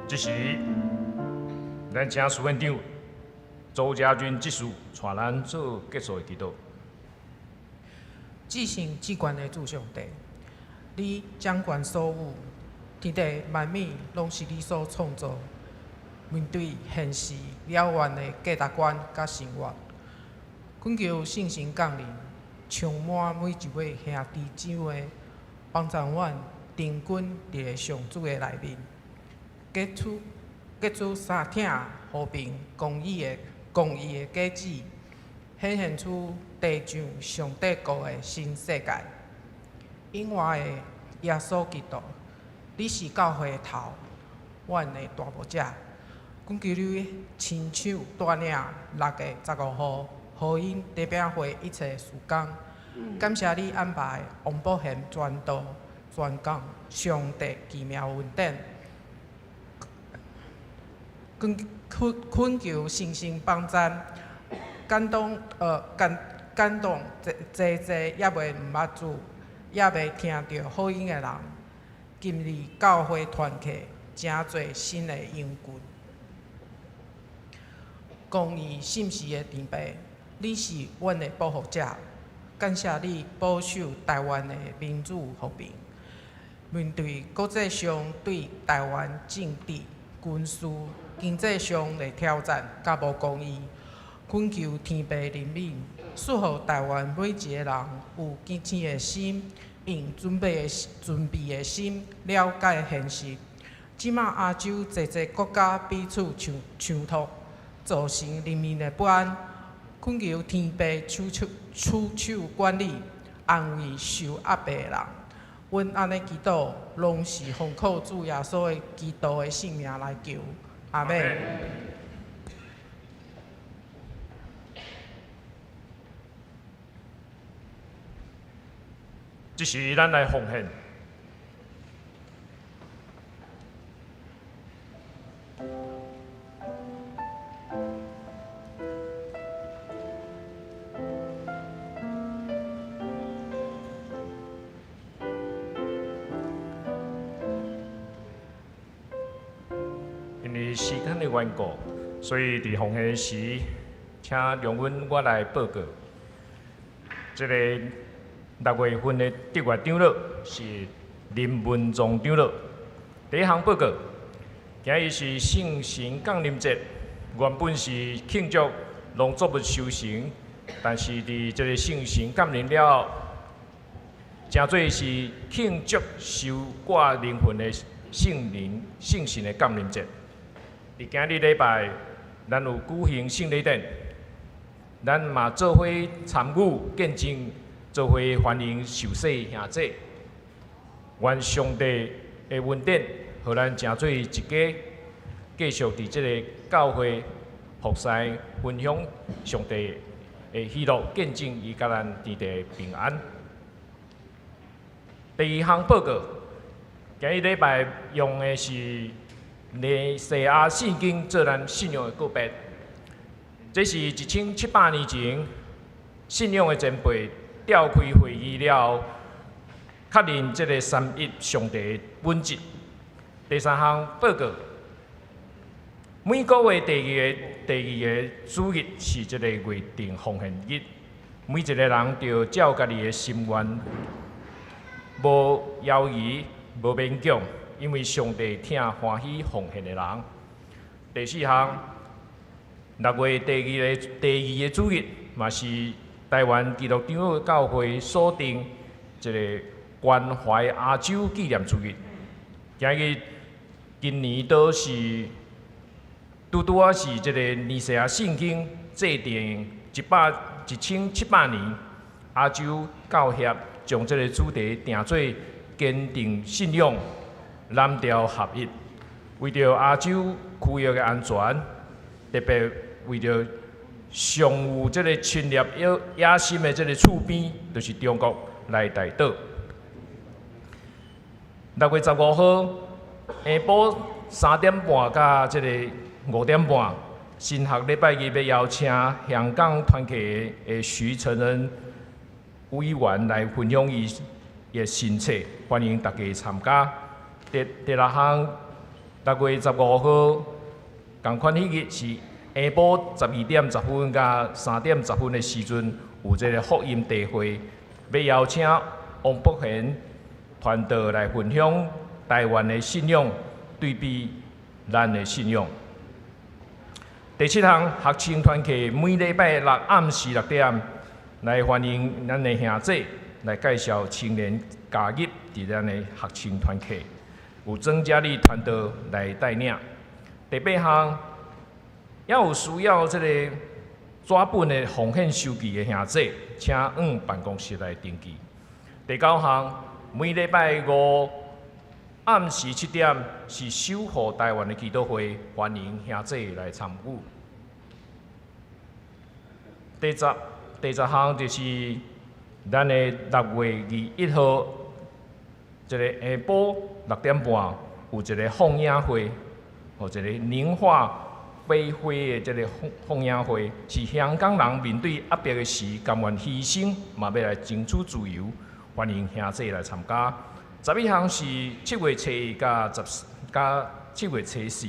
這時，咱請司院長周家軍執事帶咱做結束的祈禱。至聖至懸的主上帝，你掌管所有，天地萬物攏是你所創造。面對現實了願的價值觀佮生活，懇求聖神降臨，充滿每一位兄弟姊妹，幫助阮定根佇咧上主的內面，結出三疼和平公義的果子，顯現出地上上帝國的新世界。永活的耶穌基督，你是教會的頭，阮的大牧者。懇求你親手帶領6月15號福音地餅會一切事工。感謝你安排王寶賢傳道傳講上帝奇妙恩典。懇求聖神幫贊，感動濟濟猶未毋捌主，猶未聽著福音的人，今日教會團契，成做新的羊群。公義信實的天父，你是阮的保護者，感謝你保守臺灣的民主和平。面對國際上對臺灣政治、軍事、經濟上的挑戰佮無公義，懇求天父憐憫，賜予臺灣每一个人有虔誠的心，用準備的心了解現實。這馬亞洲濟濟國家彼此衝突，造成人民的不安，懇求天父出手管理，安慰受壓迫的人。阮按呢祈禱，攏是奉靠主耶穌的基督的聖名來求，阿們。這時，咱來奉獻。因為時間的緣故，所以佇奉獻時，請容許我來報告。這個6月份的德月長老是林文忠長老。第一項報告，今日是聖神降臨節，原本是慶祝農作物收成，但是佇這個聖神降臨了後，成做是慶祝收割靈魂的聖靈聖神的降臨節。佇今日禮拜，咱有舉行聖禮典，咱嘛做伙參與見證，做伙歡迎受洗兄弟。願上帝的恩典，予咱成做一家，繼續佇這个教會服侍，分享上帝的喜樂，見證伊佮咱天地的平安。第二項報告，今日禮拜用的是尼西亞聖經做咱信仰的告別。這是1700年前信仰的前輩召開會議了後，確認這个三一上帝的本質。第三項報告，每個月第二个主日是這个月定奉獻日。每一个人著照家己的心願，無猶豫，無勉強，因為上帝疼歡喜奉獻的人。第四項，六月第二個主日，嘛是台灣基督長老教會所定一個關懷亞洲紀念主日。今日今年都是拄拄仔是這個尼西亞聖經制定1700年，亞洲教協將這個主題定做堅定信仰、藍調合一，為著亞洲區域的安全，特別為著尚有這個侵略野心的這個厝邊，就是中國來代禱。6月15號下晡3點半到這個5點半，神學禮拜日欲邀請香港團契的徐承恩委員來分享伊的新冊，歡迎大家參加。第六項，6月15號，仝款彼日是下晡12點10分到3點10分的時陣，有這個福音茶會，欲邀請王博賢傳道來分享台灣的信仰對比咱的信仰。第七項，學青團契每禮拜六暗時6點來歡迎咱的兄姐來介紹青年加入佇咱的學青團契，有曾嘉麗傳道來帶領。第八項，猶有需要這個紙本的奉獻收據的兄姐，請往辦公室來登記。第九項，每禮拜五暗時7點是守護台灣的祈禱會，歡迎兄姐來參與。第十項就是咱的6月21號，這個下晡6點半有一個放映會，予一個寧化飛灰的這個放映會，是香港人面對壓迫的時，甘願犧牲，嘛欲來爭取自由，歡迎兄弟來參加。11項是7月初一佮7月初四，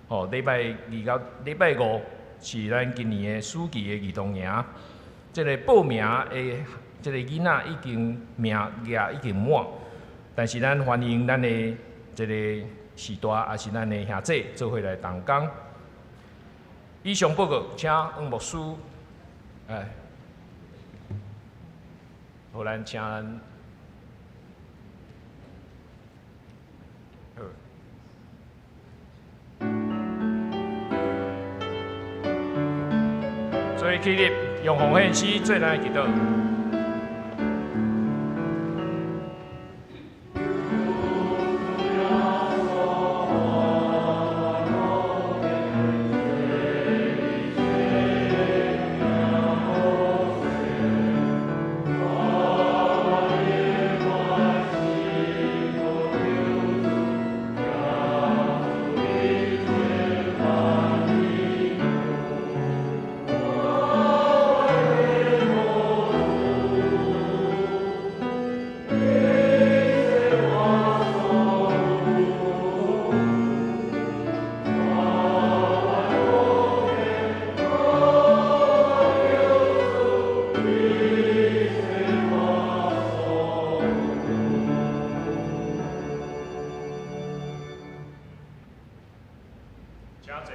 吼，禮拜二到禮拜五是咱今年的暑期的兒童營。這個報名的這個囡仔已經名額已經滿，但是咱歡迎咱的這個序大，也是咱的兄弟做伙來同工。以上報告，請黃牧師，哎，予咱請咱。好。做起立，用奉獻詩做咱的祈禱。請坐。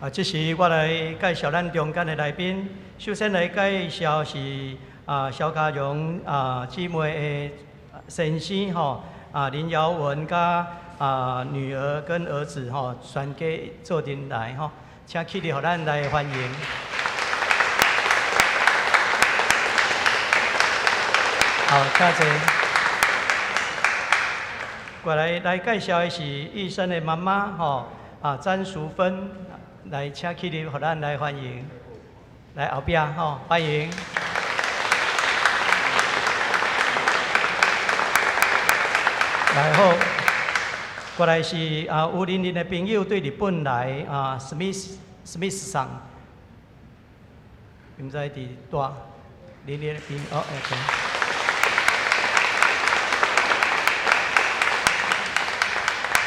啊，這時我來介紹咱中間的來賓。首先來介紹是啊蕭家榮啊姊妹的先生吼，啊林堯文佮啊女兒跟兒子吼，全家做陣來吼，請起立，予咱來歡迎。好，請坐。過來來介紹的是醫生的媽媽吼，啊詹淑芬，來請起立，予咱來歡迎。來後壁吼，歡迎。來好，過來是啊吳玲玲的朋友對日本來啊史密斯桑，毋知佇佗，玲玲的朋友，哦，OK。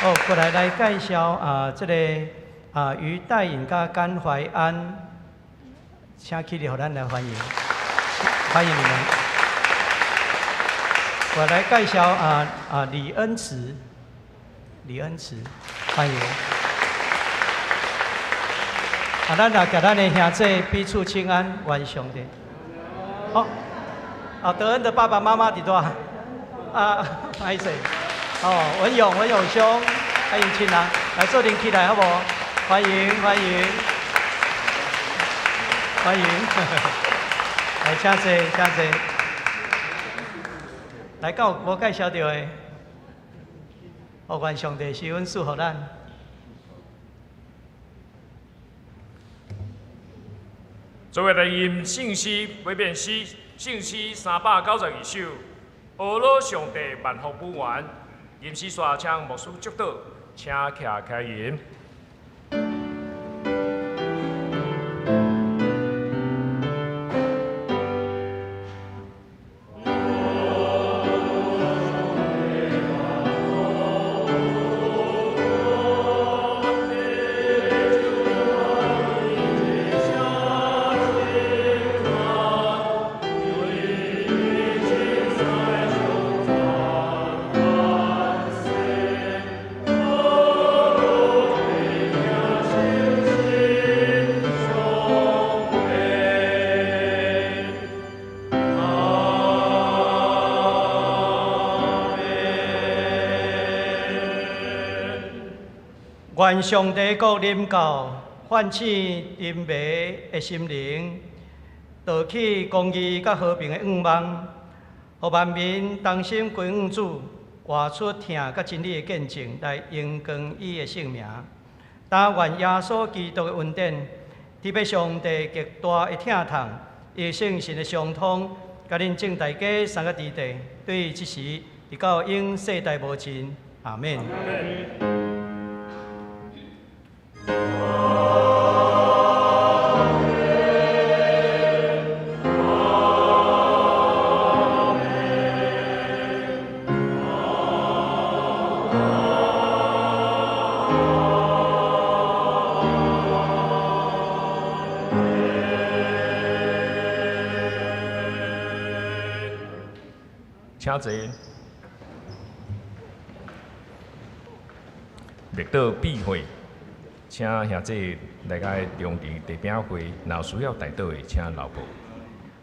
哦，過來來介紹啊，這個啊余代穎佮甘懷安，請起立，予咱來歡迎，歡迎你們。我來介紹李恩慈，李恩慈，歡迎。啊，咱來共咱的兄弟彼此請安，願上帝。好，啊，德恩的爸爸媽媽佇佗？啊，歹勢。哦，文勇，文勇兄，歡迎親人來做陣起來，好無？歡迎，歡迎，歡迎。來，請坐，請坐。來，敢有無介紹著的？哦，願上帝施恩賜予咱。做伙來吟聖詩，馬變詩，聖詩392首，阿羅上帝萬福本源，吟詩煞請牧師祝禱，請徛開吟。願上帝國臨到，喚醒沉迷的心靈，導起公義佮和平的願望，予萬民同心歸向主，活出疼佮真理的見證，來榮光伊的聖名。但願耶穌基督的恩典，天父上帝極大的疼痛，伊聖神的相通，佮恁眾大家三個弟弟，對這時直到永世代無盡。阿們。請坐。默禱闭會，請兄弟來到中場地餅會，若有需要代禱的，請留步。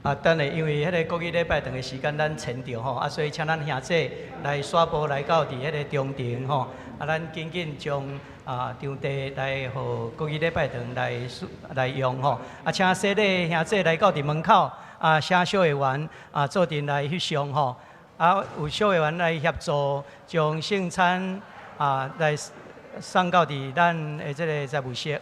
啊，等下因為彼个國語禮拜堂的時間咱延著吼，啊，所以請咱兄弟來徙步來到佇彼个中庭吼，啊，咱緊緊將啊場地來予國語禮拜堂來來用吼，啊，請洗禮兄弟來到佇門口，啊，請小會員啊做陣來翕相吼，啊，有小會員來協助將聖餐啊來送到佇咱的這个雜物室。